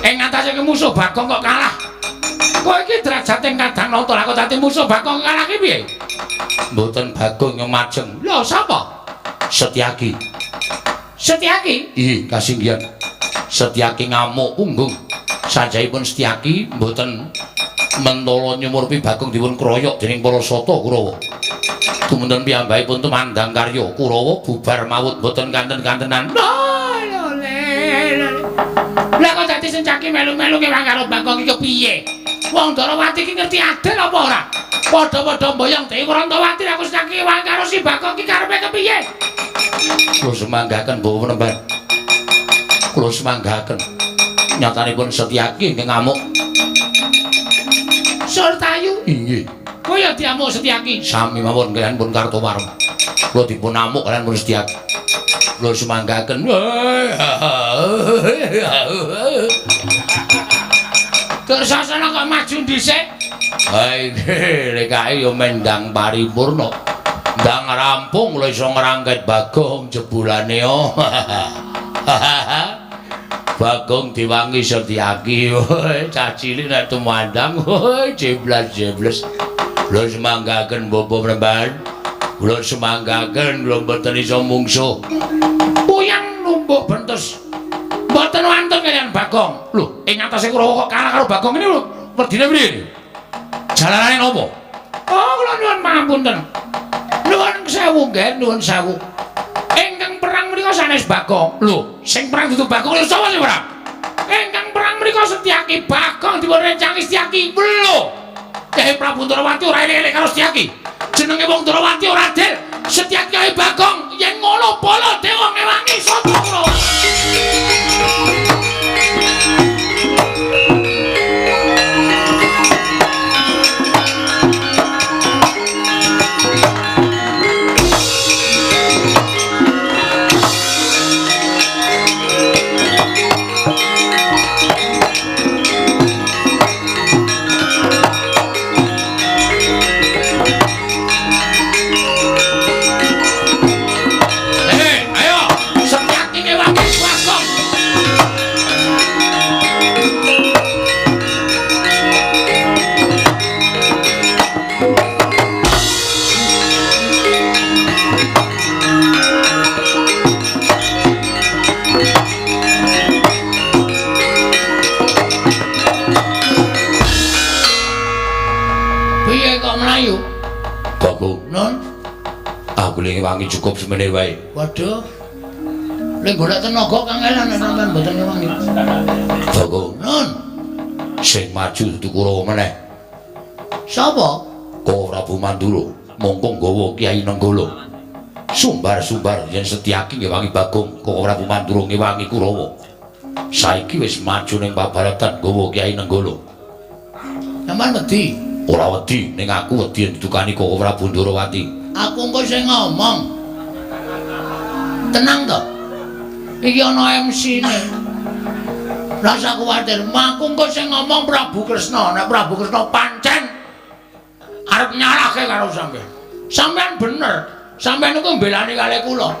Ing ngatasé musuh Bagong kok kalah. Kowe iki derajate kadang nata lah kok dadi musuh Bagong kalah ki piye? Mboten Bagong yang majeng. Lho sapa? Setyaki. Setyaki? Iya, kasinggihan. Setyaki ngamuk punggung. Sanjayipun Setyaki mboten mentala nyumurpi Bagong dipun kroyok dening para sata Kurawa. Tumunten piyambakipun tumandang karya Kurawa bubar mawut mboten kanten-kantenan. Lah kok dadi Setyaki melu-melu kewang karo Bagong iki kepiye? Wong Ndarawati iki ngerti adil apa ora? Padha-padha mboyong Dewi Rantawati aku Setyaki kewang karo si Bagong iki karepe kepiye? Kula semanggaken Bapak Penemban. Kula semanggaken. Nyatanipun Setyaki ingkang ngamuk. Surtayu. Inggih. Kowe ya diamuk Setyaki. Sami mawon kaliyan pun Kartowarma. Kula dipun amuk kaliyan pun Setyaki. Kula sumanggaken. Dursasana kok maju dhisik. Ha nggih, lek kae ya mendang paripurna. Ndang rampung kula iso ngrangket Bagong jebulane yo. Bagong diwangi Setyaki. Cah cilik nek tumandang jeblas-jebles. Kula sumanggaken Bapak Premban. Kula sumanggaken kula mboten iso mungsuh. Puyang numbuk bentes. Mboten wantun kaliyan Bagong. Lho, ing atase Kurawa kok kalah karo Bagong ini lho. Werdine piye? Jalanane napa? Oh, kula nyuwun pangapunten. Nuwun sewu nggih, nuwun sewu. Ingkang perang menika sanes Bagong. Lho, sing perang dudu Bagong lho sapa sing perang? Ingkang perang menika Setyaki. Bagong dipun rencangi Setyaki. Lho, Kyai Prabu Ndrawati ora elek-elek karo Setyaki. Jenenge wong Ndrawati ora adil. Setyaki karo Bagong yen ngono Baladewa ngewangi sapa Kurawa. Wangi cukup semene wae. Waduh. Lek golek tenaga kangelan nek sampean mboten ngewangi. Bagong. Nun. Sing maju dudu Kurawa meneh. Sapa? Ko Prabu Mandura, mongko nggawa Kyai Nenggala. Sumbar-sumbar yen Setyaki ngewangi Bagong, Ko Prabu Mandura ngewangi Kurawa. Saiki wis maju ning pabaratan nggawa Kyai Nenggala. Sampeyan wedi? Ora wedi, ning aku wedi yen didukani Ko Prabu Ndrawati. Aku engko sing ngomong. Tenang to. Iki ana MC-ne. Rasa kuwatir, aku engko sing ngomong Prabu Kresna. Nek Prabu Kresna pancen arep nyalahke karo sampean. Sampean bener. Sampean niku mbelani kalih kula.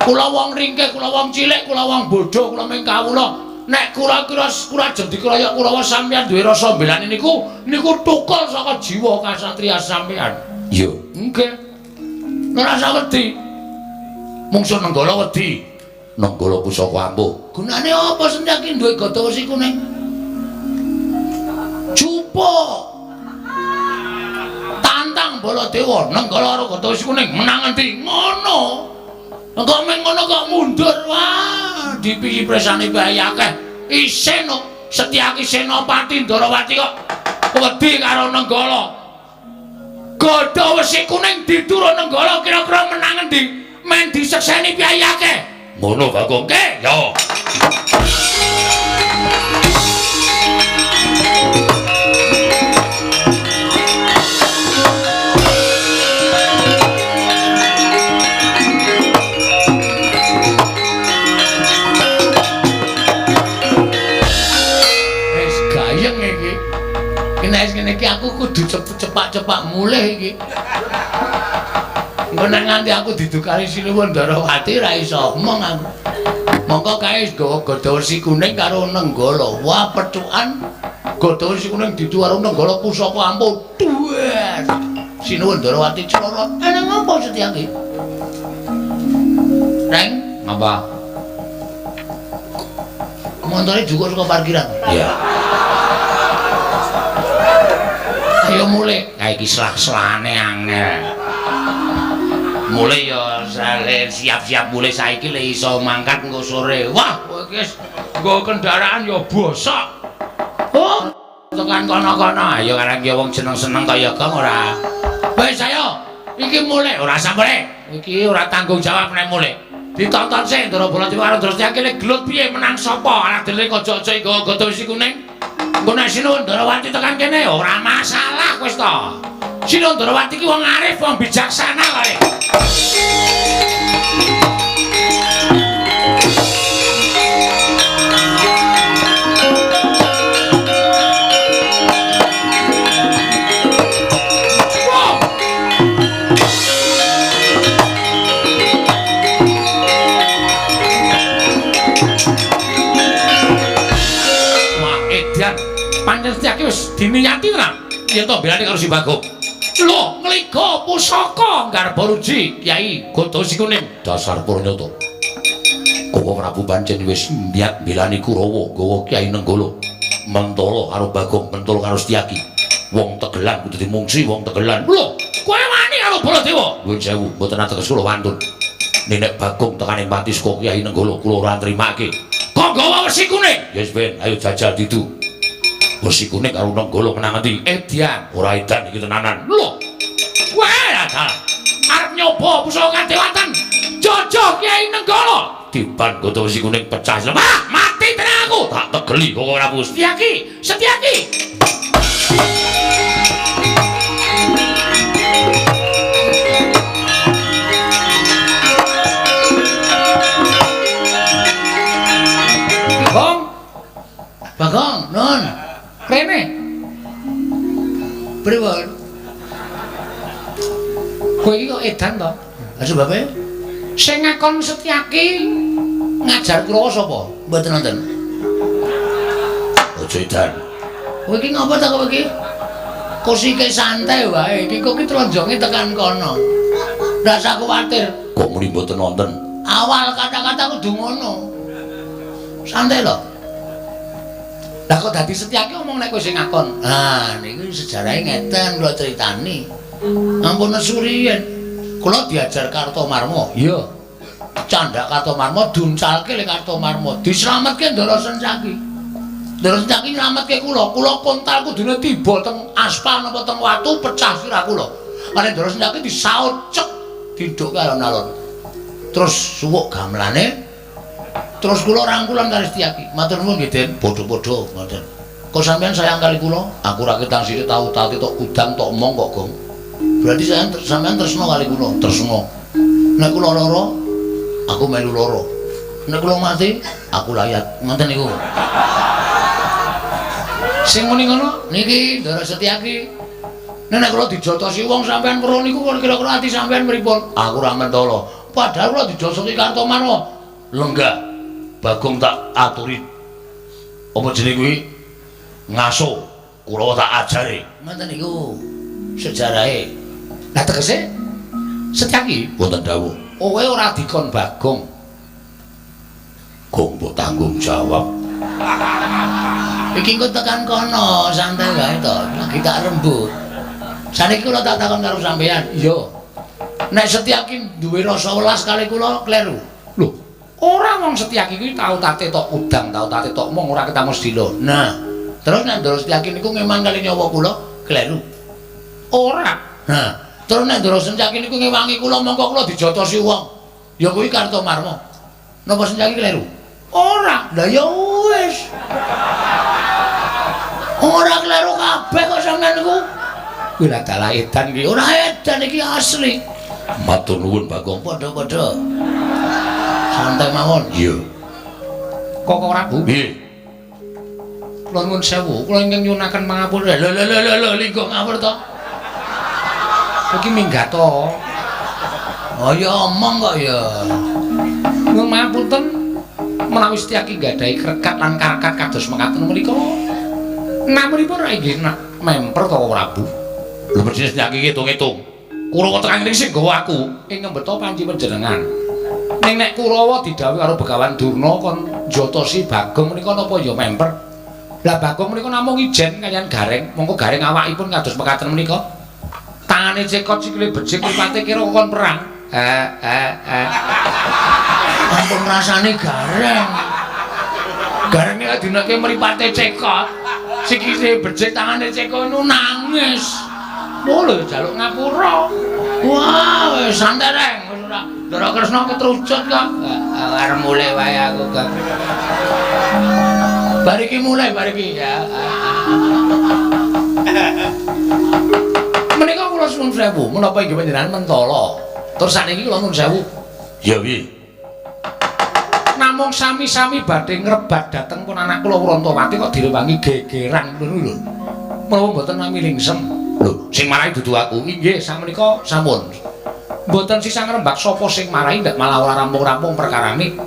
Kula wong ringkih, kula wong cilik, kula wong bodho, kula ming kawula. Nek kula kira kula ajeng dikroyok Kurawa sampean duwe rasa mbelani niku, niku tukul saka jiwa kasatriya sampean. Iya. Nggih. Ora usah wedi. Mungsuh Nenggala wedi. Nenggala pusaka ampuh. Gunane apa Setyaki duwe gada wesi kuning? Jupuk. Tantang Baladewa Nenggala karo gada wesi kuning menang endi? Ngono. Kok meng ngono kok mundur. Wah, dipiyi presane bae akeh. Isin Setyaki Senopati Ndrawati kok wedi karo Nenggala. Gada wesi kuning diturun Nenggala kira-kira menang endi? Men disekseni piye akeh. Ngono Bagong. Nggih. Yo. Wis gayeng iki. Nek ngene iki aku kudu cepak-cepak mulih iki. Engko nek nganti aku didukani Sinuwun Ndrawati ra iso omong aku. Mongko kae wis nggawa gada wesi kuning karo Nenggala. Wah, pethukan gada wesi kuning didu karo Nenggala pusaka ampuh. Dues. Sinuwun Ndrawati celorot. Eneng apa Setyaki? Reng, Ngapa? Montore jukuk saka parkiran. Iya. Ayo mulih. Kae iki selah-selane angel. Mulih ya siap-siap mulih saiki le iso mangkat engko sore. Wah, kowe iki wis nggo kendaraan ya bosok. Oh, tekan kono-kono. Ayo karang ki wong seneng-seneng kaya gong ora. Wis ayo, iki mulih ora usah mulih. Iki ora tanggung jawab nek mulih. Ditonton sik Ndara Baladewa karo Ndara Setyaki le gelut piye menang sapa? Anak dhewe aja-aja nggawa gada wesi kuning. Engko nek Sinuwun Ndarawati tekan kene ora masalah wis to. Sinuwun Ndarawati ki wong arif, wong bijaksana kae. Pancen Setyaki wis diniyati tenan yen to belane karo si Bagong. Lho, ngliga pusaka Garbaruji Kyai Gada Wesi Kuning. Dasar purnyata. Koko Prabu pancen wis niat belani Kurawa nggawa Kyai Nenggala. Mentala karo Bagong, mentala karo Setyaki. Wong tegelan kudu dimungsi wong tegelan. Lho, kowe wani karo Baladewa? Nuwun sewu, mboten ateges kula wantun. Nek Bagong tekane pati saka Kyai Nenggala kula ora nrimake. Kok nggawa wesi kuning? Yes ben, ayo jajal didu. Wesi kuning karo Nenggala menang endi? Edan, ora edan iki tenanan. Lho. Wah, dalah. Arep nyoba pusaka kadewatan. Jojo Kyai Nenggala. Tiban gada wesi kuning pecah. Wah, mati tenan aku. Tak tegeli kok ora Prabu. Setyaki, Setyaki. Bagong. Bagong, nun. Rene. Pripun? Kowe iki kok edan to? Lah sebabe? Sing ngakon Setyaki ngajar Kurawa sapa? Mboten nonton. Aja edan. Kowe iki ngopo ta kowe iki? Kosike santai wae, iki kok ki tronjonge tekan kono. Ndak usah kuwatir. Kok muni mboten nonton? Awal kata-kata kudu ngono. Santai lho. Lah kok dadi Setyaki omong nek kowe sing ngakon. Ah, niku sejarahe ngeten kula critani. Ampun nesu riyen. Kula diajar Kartomarma. Iya. Candhak Kartomarma duncalke le Kartomarma. Dislametke Ndara Sencaki. Ndara Sencaki nylametke kula. Kula kontal kudune tiba teng aspal napa teng watu pecah sirah kula. Kale Ndara Sencaki disaut cek didhukke alon-alon. Terus suwuk gamelane. Terus kula rangkulan kali Setyaki. Matur nuwun nggih, Den. Padha-padha ngoten. Kok sampean sayang kali kula? Aku ra ketang sithik tau tati tok kudang tok omong kok, Gong. Berarti sampean tresna kali kula, tresna. Nek kula lara, aku melu lara. Nek kula mati, aku layat. Ngoten niku. Sing muni ngono niki Ndara Setyaki. Nek kula dijotosi wong sampean weruh niku kira-kira ati sampean pripun? Aku ora mentala. Padahal kula dijotosi Kartomarma. Lenggah. Bagong tak aturi apa jenenge kuwi ngaso Kurawa tak ajare. Ngoten niku sejarahe. Lah tegese Setyaki wonten dawuh, kowe ora dikon Bagong. Gong mbok tanggung jawab. Iki engko tekan kono santai wae to, lagi tak rembug. Saniki kula tak takon karo sampean. Iya. Nek Setyaki duwe rasa welas kali kula kleru. Lho, ora wong Setyaki kuwi tau tate tok udang, tau tate tok mong ora ketemu sedilo. Nah, terus nek Ndara Setyaki niku ngeman kali nyawa kula kleru. Ora. Nah, terus nek Ndara Setyaki niku ngewangi kula mongko kula dijotosi wong. Ya kuwi Kartomarma. Napa Setyaki kleru? Ora. Lah ya wis. Ora kleru kabeh kok sampean niku. Kuwi lah dalah edan iki. Ora edan iki asli. Matur nuwun Bagong. Padha-padha. Santai mawon. Iya. Koko Prabu. Nggih. Kula nuwun sewu, kula ingkang nyuwunaken pangapura. Lho lho lho lho linggo ngawur to. Iki minggat to. Oh ya omong kok ya. Nuwun pangapunten menawi Setyaki nggadahi krekat lan karkat kados mekaten menika. Namunipun ra inggih memper to Prabu. Lho mesti Setyaki ngitung-ngitung. Kurawa tekan ngene sing nggawa aku ing ngembeta panci panjenengan. Ning nek Kurawa didhawuhi karo Begawan Durna kon njotosi Bagong menika napa ya memper. Lah Bagong menika namung ijen kaliyan Gareng, mongko Gareng awakipun kados mekaten menika. Tangane cekot sikile becik mripate kira kon perang. Ampun rasane Gareng. Gareng nek dinake mripate cekot, sikile becik tangane cekot nu nangis. Oh lho jaluk ngapura. Wah, wis santai reng. ora. Ndara Kresna ketrucut kok. Arep mulih wae aku kok. Bar iki mulih bar iki ya. Menika kula suwun sewu, menapa inggih panjenengan mentala. Terus sakniki kula nuwun sewu. Ya piye? Namung sami-sami badhe ngrebat dhateng pun anak kula Wrantawati kok direwangi gegeran ngono lho. Menapa mboten nami lingsem? Lho, sing marai dudu aku. Inggih, sakmenika sampun. Mboten sisah ngrembak sapa sing marai ndak malah ora rampung-rampung perkarane.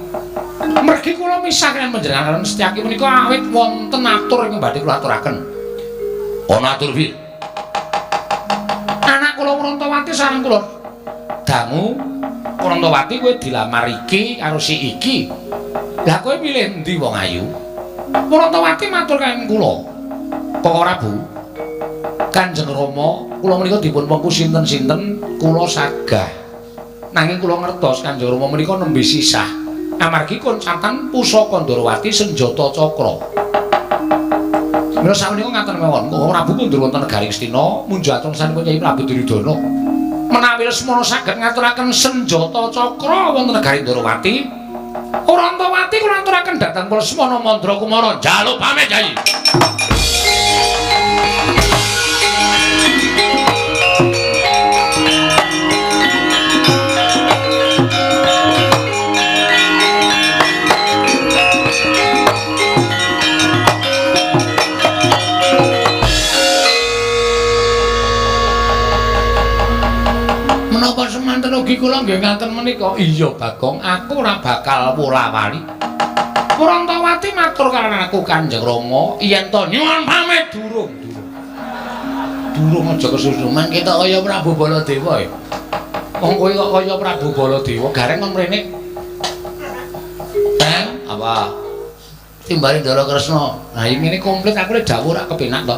Mergi kula misah kaliyan panjenengan Setyaki menika awit wonten atur ingkang badhe kula aturaken. Ana atur piye? Anak kula Wrantawati sareng kula dangu Wrantawati kowe dilamar iki karo si iki. Lah kowe milih endi wong ayu? Wrantawati matur kaliyan kula. Kok ora Bu? Kanjeng Rama, kula menika dipun wengku sinten-sinten kula sagah. Nanging kula ngertos Kanjeng Rama menika nembe sisah. Amargi koncatan pusaka Ndorowati senjata cakra. Mila sakmenika ngaten mawon, Kok Prabu kundur wonten negari Ngastina, munjuk atungsanipun Kyai Prabu Duryudana. Menawi Lesmana saged ngaturaken senjata cakra wonten negari Ndorowati, Wrantawati kula aturaken dhateng Lesmana Mandra Kumara. Njaluk pamit, Kyai. Menapa semanten ugi kula nggih ngaten menika? Iya, Bagong, aku ora bakal wola-wali. Wrantawati matur karo aku Kanjeng Rama, yen to nyuwun pamit durung, durung. Durung aja kesusu, men ketok kaya Prabu Baladewa e. Wong kowe kok kaya Prabu Baladewa, gareng kon mrene. Teng, apa? Timbale Ndara Kresna. Nah, ngene komplit aku lek dawuh ora kepenak to.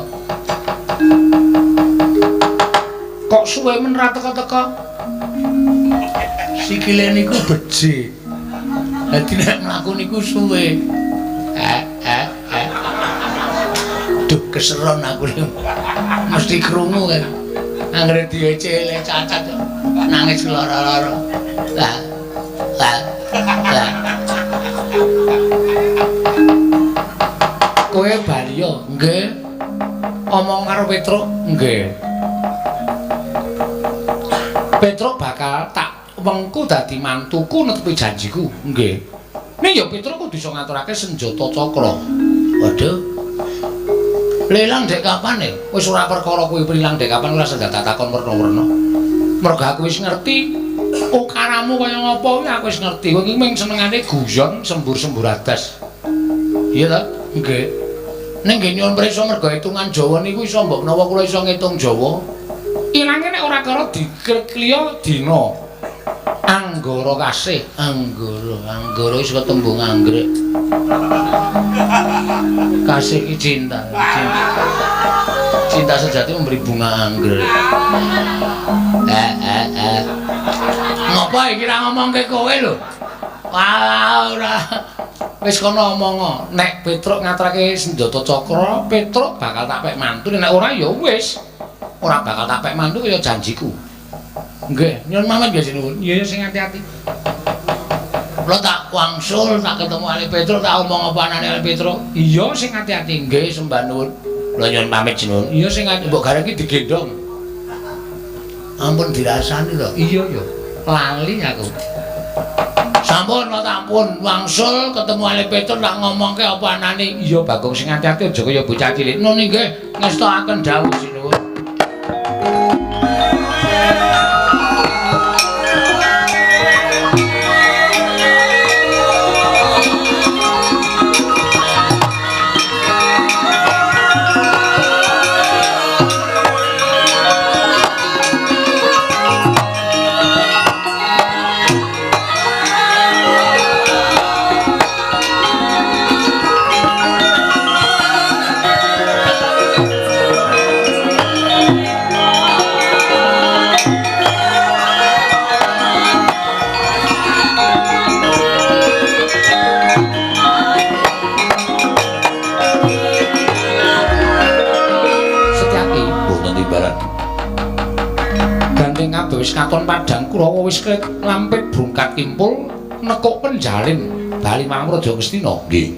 Kok suwe men ra teka-teka? Sikile niku becik. Dadi nek mlaku niku suwe. Duh keseron aku niku. Mesti krungu kan. Anggere diece cacat nangis lara-lara. Lah. Lah. Lah. Kowe bali yo? Nggih. Omong karo Petruk? Nggih. Petruk bakal tak wengku dadi mantuku netepi janjiku. Nggih. Ning ya Petruk kudu iso ngaturake senjata cakra. Waduh. Lelang dek kapan e? Wis ora perkara kuwi ilang dek kapan ora senjata takon werna-werna. Mergo aku wis ngerti ukaramu kaya ngapa kuwi aku wis ngerti. Kowe iki mung senengane guyon sembur-sembur adas. Iya ta? Nggih. Ning nggih nyuwun prisa mergo hitungan Jawa niku iso mbok menawa kula iso ngitung Jawa. Ilange nek ora karo dikliya dina. Anggara kasih, anggara, anggara wis ketembung anggrek. Kasih ki cinta, cinta. Cinta sejati memberi bunga anggrek. Ngopo iki ra ngomongke kowe lho? Wah, ora. Wis kono omong, nek Petruk ngaturake senjata cakra, Petruk bakal tak pek mantu, nek ora ya wis. Ora bakal tak pek mantu kaya janjiku. Nggih, nyuwun pamit nggih sinuwun. Iya sing ati-ati. Kula tak wangsul, tak ketemu Ali Petruk, tak omong apa anane Ali Petruk. Iya sing ati-ati. Nggih, sembah nuwun. Kula nyuwun pamit sinuwun. Iya sing ati mbok gareng iki digendhong. Ampun dirasani to. Iya ya. Lali aku. Sampun kula tampun wangsul ketemu Ali Petruk tak ngomongke apa anane. Iya Bagong sing ati-ati aja kaya bocah cilik. Nun nggih ngestokaken dawuh sinuwun. Wis katon padhang Kurawa wis lampit brungkat kimpul nekuk penjalin bali marang Raja Ngastina. Nggih.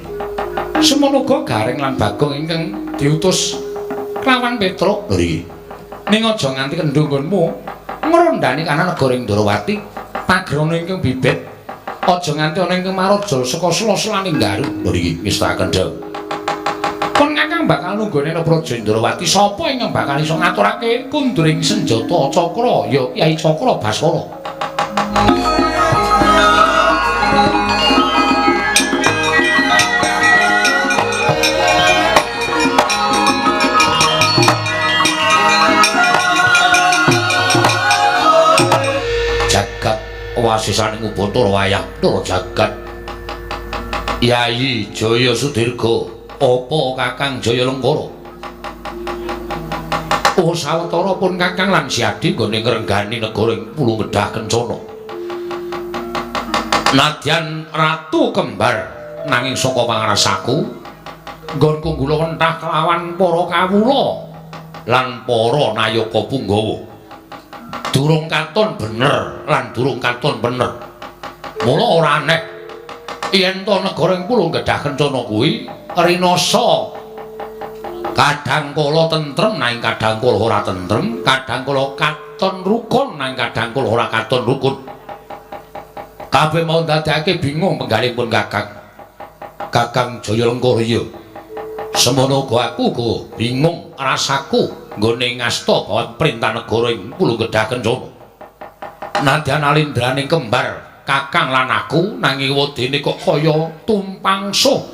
Semono uga Gareng lan Bagong ingkang diutus kelawan Petruk. Lho iki. Ning aja nganti kendho nggonmu ngrondani kana negara ing Ndrawati, pagrana ingkang bibit aja nganti ana ingkang maraja saka sela-selaning Garu. Lho iki wis tak kendho. Pun Kakang bakal nunggone Praja Ndrawati, sapa ingkang bakal iso ngaturake kunduring senjata cakra ya Kyai Cakra Baskara. Jagat wasisaning Ubatara wayang Ndara jagat Yayi Jaya Sudirga apa Kakang Jaya Lengkara? Oh sawetara pun Kakang lan Siadi nggone ngrenggani negara ing Pulung Gedhah Kencana. Nadyan Ratu Kembar nanging saka pangrasaku nggonku gula wentah kelawan para kawula lan para nayaka punggawa. Durung katon bener lan durung katon bener. Mula ora aneh yen to negara ing Pulung Gedhah Kencana kuwi rinasa kadang kala tentrem nanging kadang kala ora tentrem, kadang kala katon rukun nanging kadang kala ora katon rukun. Kabeh mau ndadekake bingung penggalipun Kakang. Kakang Jaya Lengkara iya. Semono uga aku uga bingung rasaku nggone ngasta bawat perintah negara ing Pulung Gedhah Kencana. Nadyan alindraning kembar Kakang lan aku nanging wedene kok kaya tumpang suh.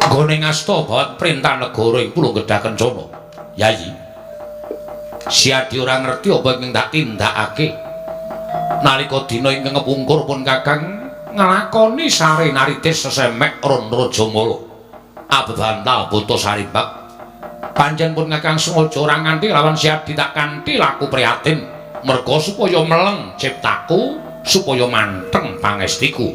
Nggone ngasta bawat perintah negara ing Pulung Gedhah Kencana. Yayi, Siadi ora ngerti apa ingkang tak tindakake. Nalika dina ingkang kepungkur pun Kakang nglakoni sare naritis sesemek Ron Rajamala. Abebantal buta sarimbak. Pancen pun Kakang sengaja ora nganti lawan Siadi tak kanthi laku prihatin merga supaya meleng ciptaku, supaya manteng pangestiku.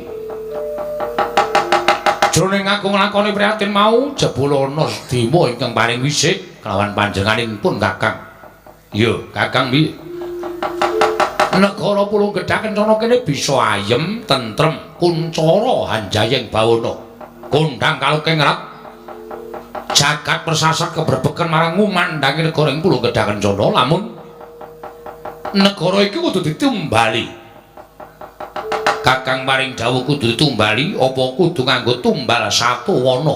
Jroning aku nglakoni prihatin mau jebul ana dewa ingkang paring wisik kelawan panjenenganipun Kakang. Ya, Kakang piye? Negara Pulung Gedhah Kencana kene bisa ayem, tentrem, kuncara hanjayeng bawana. Kondhang kaluking rat. Jagat persasat kebrebeken marang ngumandangi negara ing Pulung Gedhah Kencana lamun negara iki kudu ditumbali. Kakang paring dawuh kudu ditumbali apa kudu nganggo tumbal satu wana.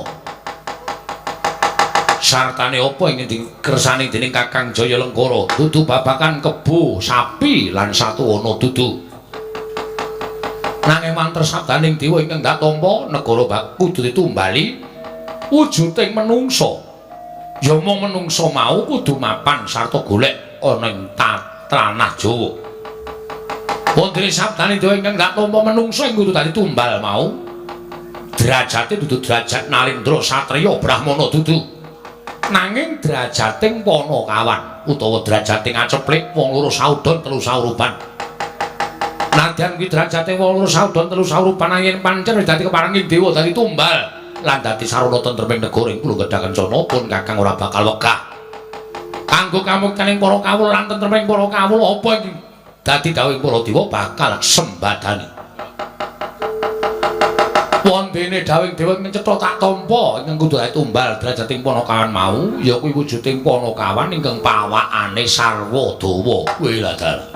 Sartane apa ingkang dikersani dening Kakang Jaya Lengkara? Dudu babakan kebo, sapi lan satu wana dudu. Nanging mantra sabdaning dewa ingkang dak tampa negara kudu ditumbali wujuding menungsa. Ya mung menungsa mau kudu mapan sarta golek ana ing tanah Jawa. Wondene sabdane dewa ingkang dak tampa menungsa ing kudu dadi tumbal mau. Derajate dudu derajat Nalindra satriya brahmana dudu. Nanging derajating panakawan utawa derajating aceplik wong loro saudon telu saurupan. Nadyan kuwi derajate wong loro saudon telu saurupan nanging pancen wis dadi keparenging dewa dadi tumbal lan dadi sarana tentreming negara ing Pulung Gedhah Kencana pun Kakang ora bakal wegah. Kanggo kamuktening para kawula lan tentreming para kawula apa iki dadi dawuhing para dewa bakal sembadani. Wondene dawuhing dewa ing cetha tak tampa ingkang kudu tumbal derajating panakawan mau ya kuwi wujuding panakawan ingkang pawakane sarwa dawa. Kuwi lha dalah.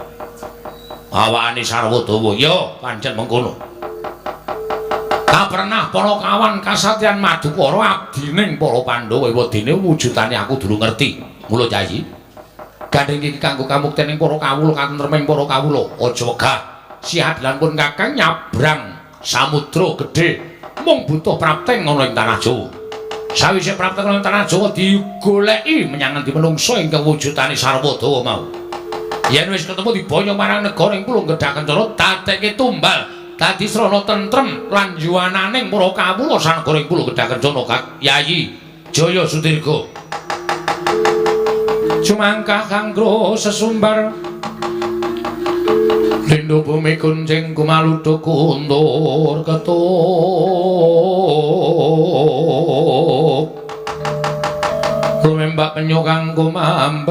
Pawakane sarwa dawa ya pancen mengkono. Kaprenah panakawan kasatyan Madukara abdining para Pandhawa wedene wujudane aku durung ngerti. Mula Yayi, gandheng iki kanggo kamuktening para kawula katentreming para kawula. Aja wegah. Siadilan pun Kakang nyabrang samudra gedhe mung butuh prapteng ana ing tanah Jawa. Sawise prapteng ana ing tanah Jawa digoleki menyang endi menungsa ingkang wujudane sarwa dawa mau. Yen wis ketemu diboyong marang negara ing Pulung Gedhah Kencana dadekke tumbal dadi srana tentrem lan yuwananing para kawula sanegara ing Pulung Gedhah Kencana. Yayi Jaya Sudirga. Jumangkah kanggo sesumbar Lindo bumi kuncing kumaluduk kuntur ketup rumembak penyu kang kumambang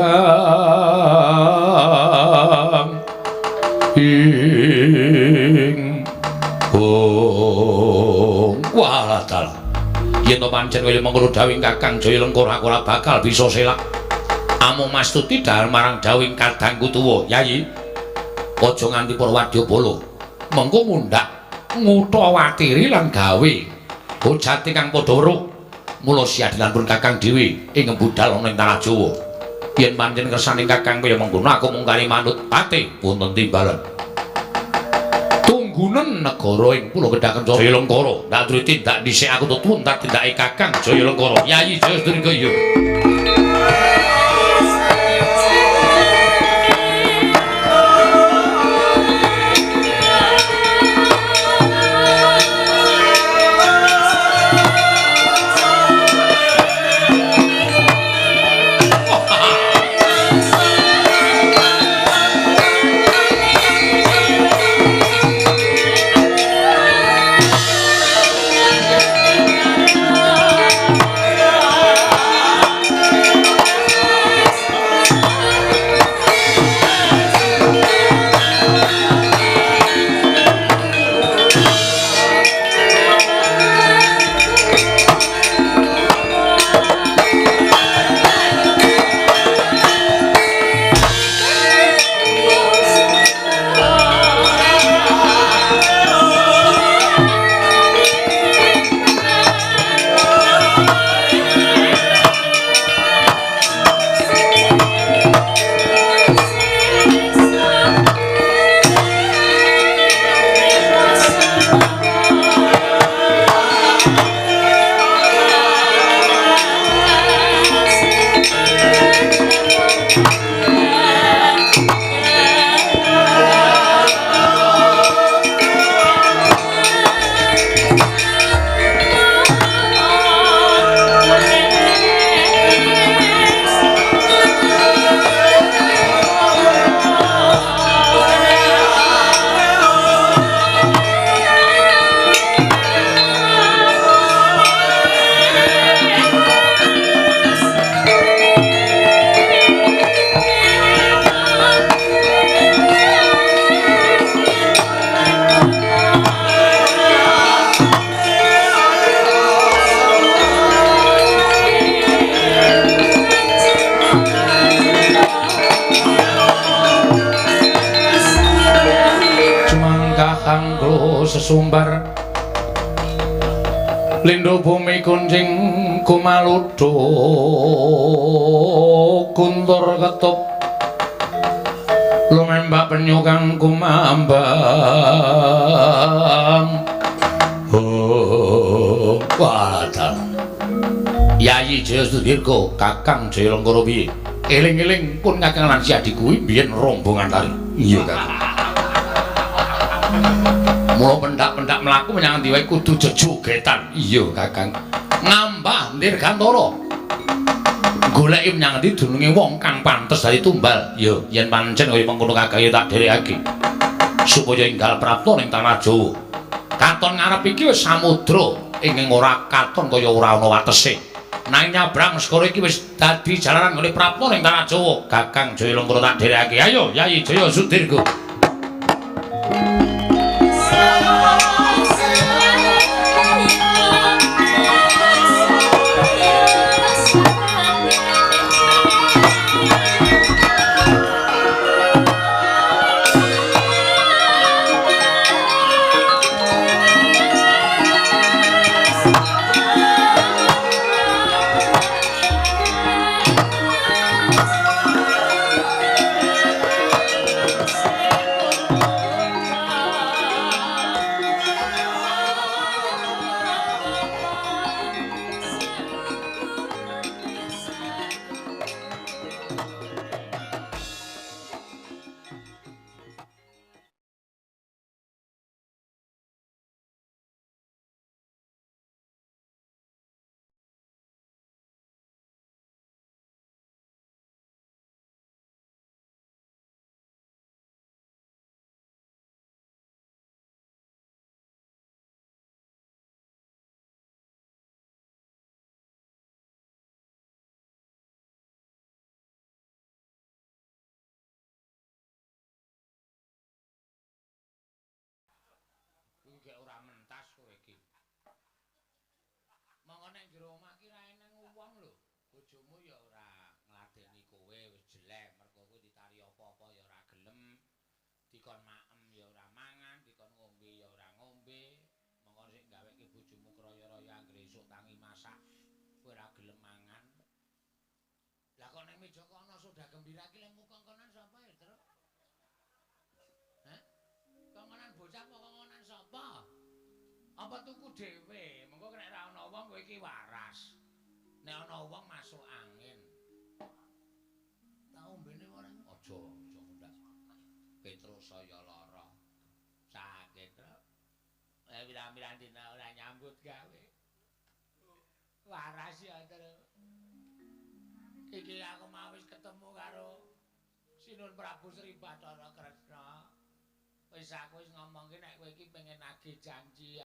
Ing oh walah dalah. Yen to pancen kaya mengkono dawuhing Kakang Jaya Lengkara aku ora bakal bisa selak. Amung mastuti dahar marang dawuhing kadangku tuwa, Yayi. Aja nganti para wadyabala mengko mundhak ngutawatiri lan gawe hojate kang padha weruh. Mula siadilan pun Kakang dhewe ing budal ana ing tanah Jawa. Yen pancen kersaning Kakang kaya mengkono aku mung kari manut pate wonten timbalan. Tunggunen negara ing Pulau Gedhaken Jaya Lengkara. Ndak duwe tindak dhisik aku tutun tak tindake Kakang Jaya Lengkara. Yayi Jaya Durga ya. Sesumbar lindo bumi kuncing kumaluduk kuntur ketup lumembak penyu kang kumambang. Oh wadah. Yayi Jaya Sudirga Kakang Jaya Lengkara piye? Eling-eling pun Kakang lan Siadi kuwi biyen rombongan tari. Iya Kakang. Mula pendak-pendak mlaku menyang endi wae kudu jejogetan. Iya Kakang. Ngambah Dirgantara. Goleki menyang endi dununge wong kang pantes dadi tumbal. Ya, yen pancen kaya mengkono Kakang ya tak dherekake. Supaya enggal prapta ning tanah Jawa. Katon ngarep iki wis samudra ingkang ora katon kaya ora ana watese. Nanging nyabrang segara iki wis dadi jalaran nggone prapta ning tanah Jawa. Kakang Jaya Lengkara tak dherekake. Ayo Yayi Jaya Sudirga. Yes. gek ora mentas kowe iki. Monggo nek jero omah ki ra eneng wong lho. Bojomu ya ora ngladeni kowe wis jelek mergo kowe ditari apa-apa ya ora gelem. Dikon maem ya ora mangan, dikon ngombe ya ora ngombe. Monggo sik gaweke bojomu kraya-raya anggere esuk tangi masak kowe ora gelem mangan. Lah kok ning meja kono soda gembira ki lemu kongkonan sapa ya, Truk? Hah? Kongkonan bocah apa kongkonan sapa? Apa tuku dhewe? Mengko nek ora ana wong kowe iki waras. Nek ana wong masuk angin. Ta ombene ora? Aja, aja ngundak. Petruk saya lara. Sakit, Truk. Pirang-pirang dina ora nyambut gawe. Waras ya, Truk. Iki aku mau wis ketemu karo Sinun Prabu Sri Bathara Kresna. Wis aku wis ngomongke nek kowe iki pengen nagih janji.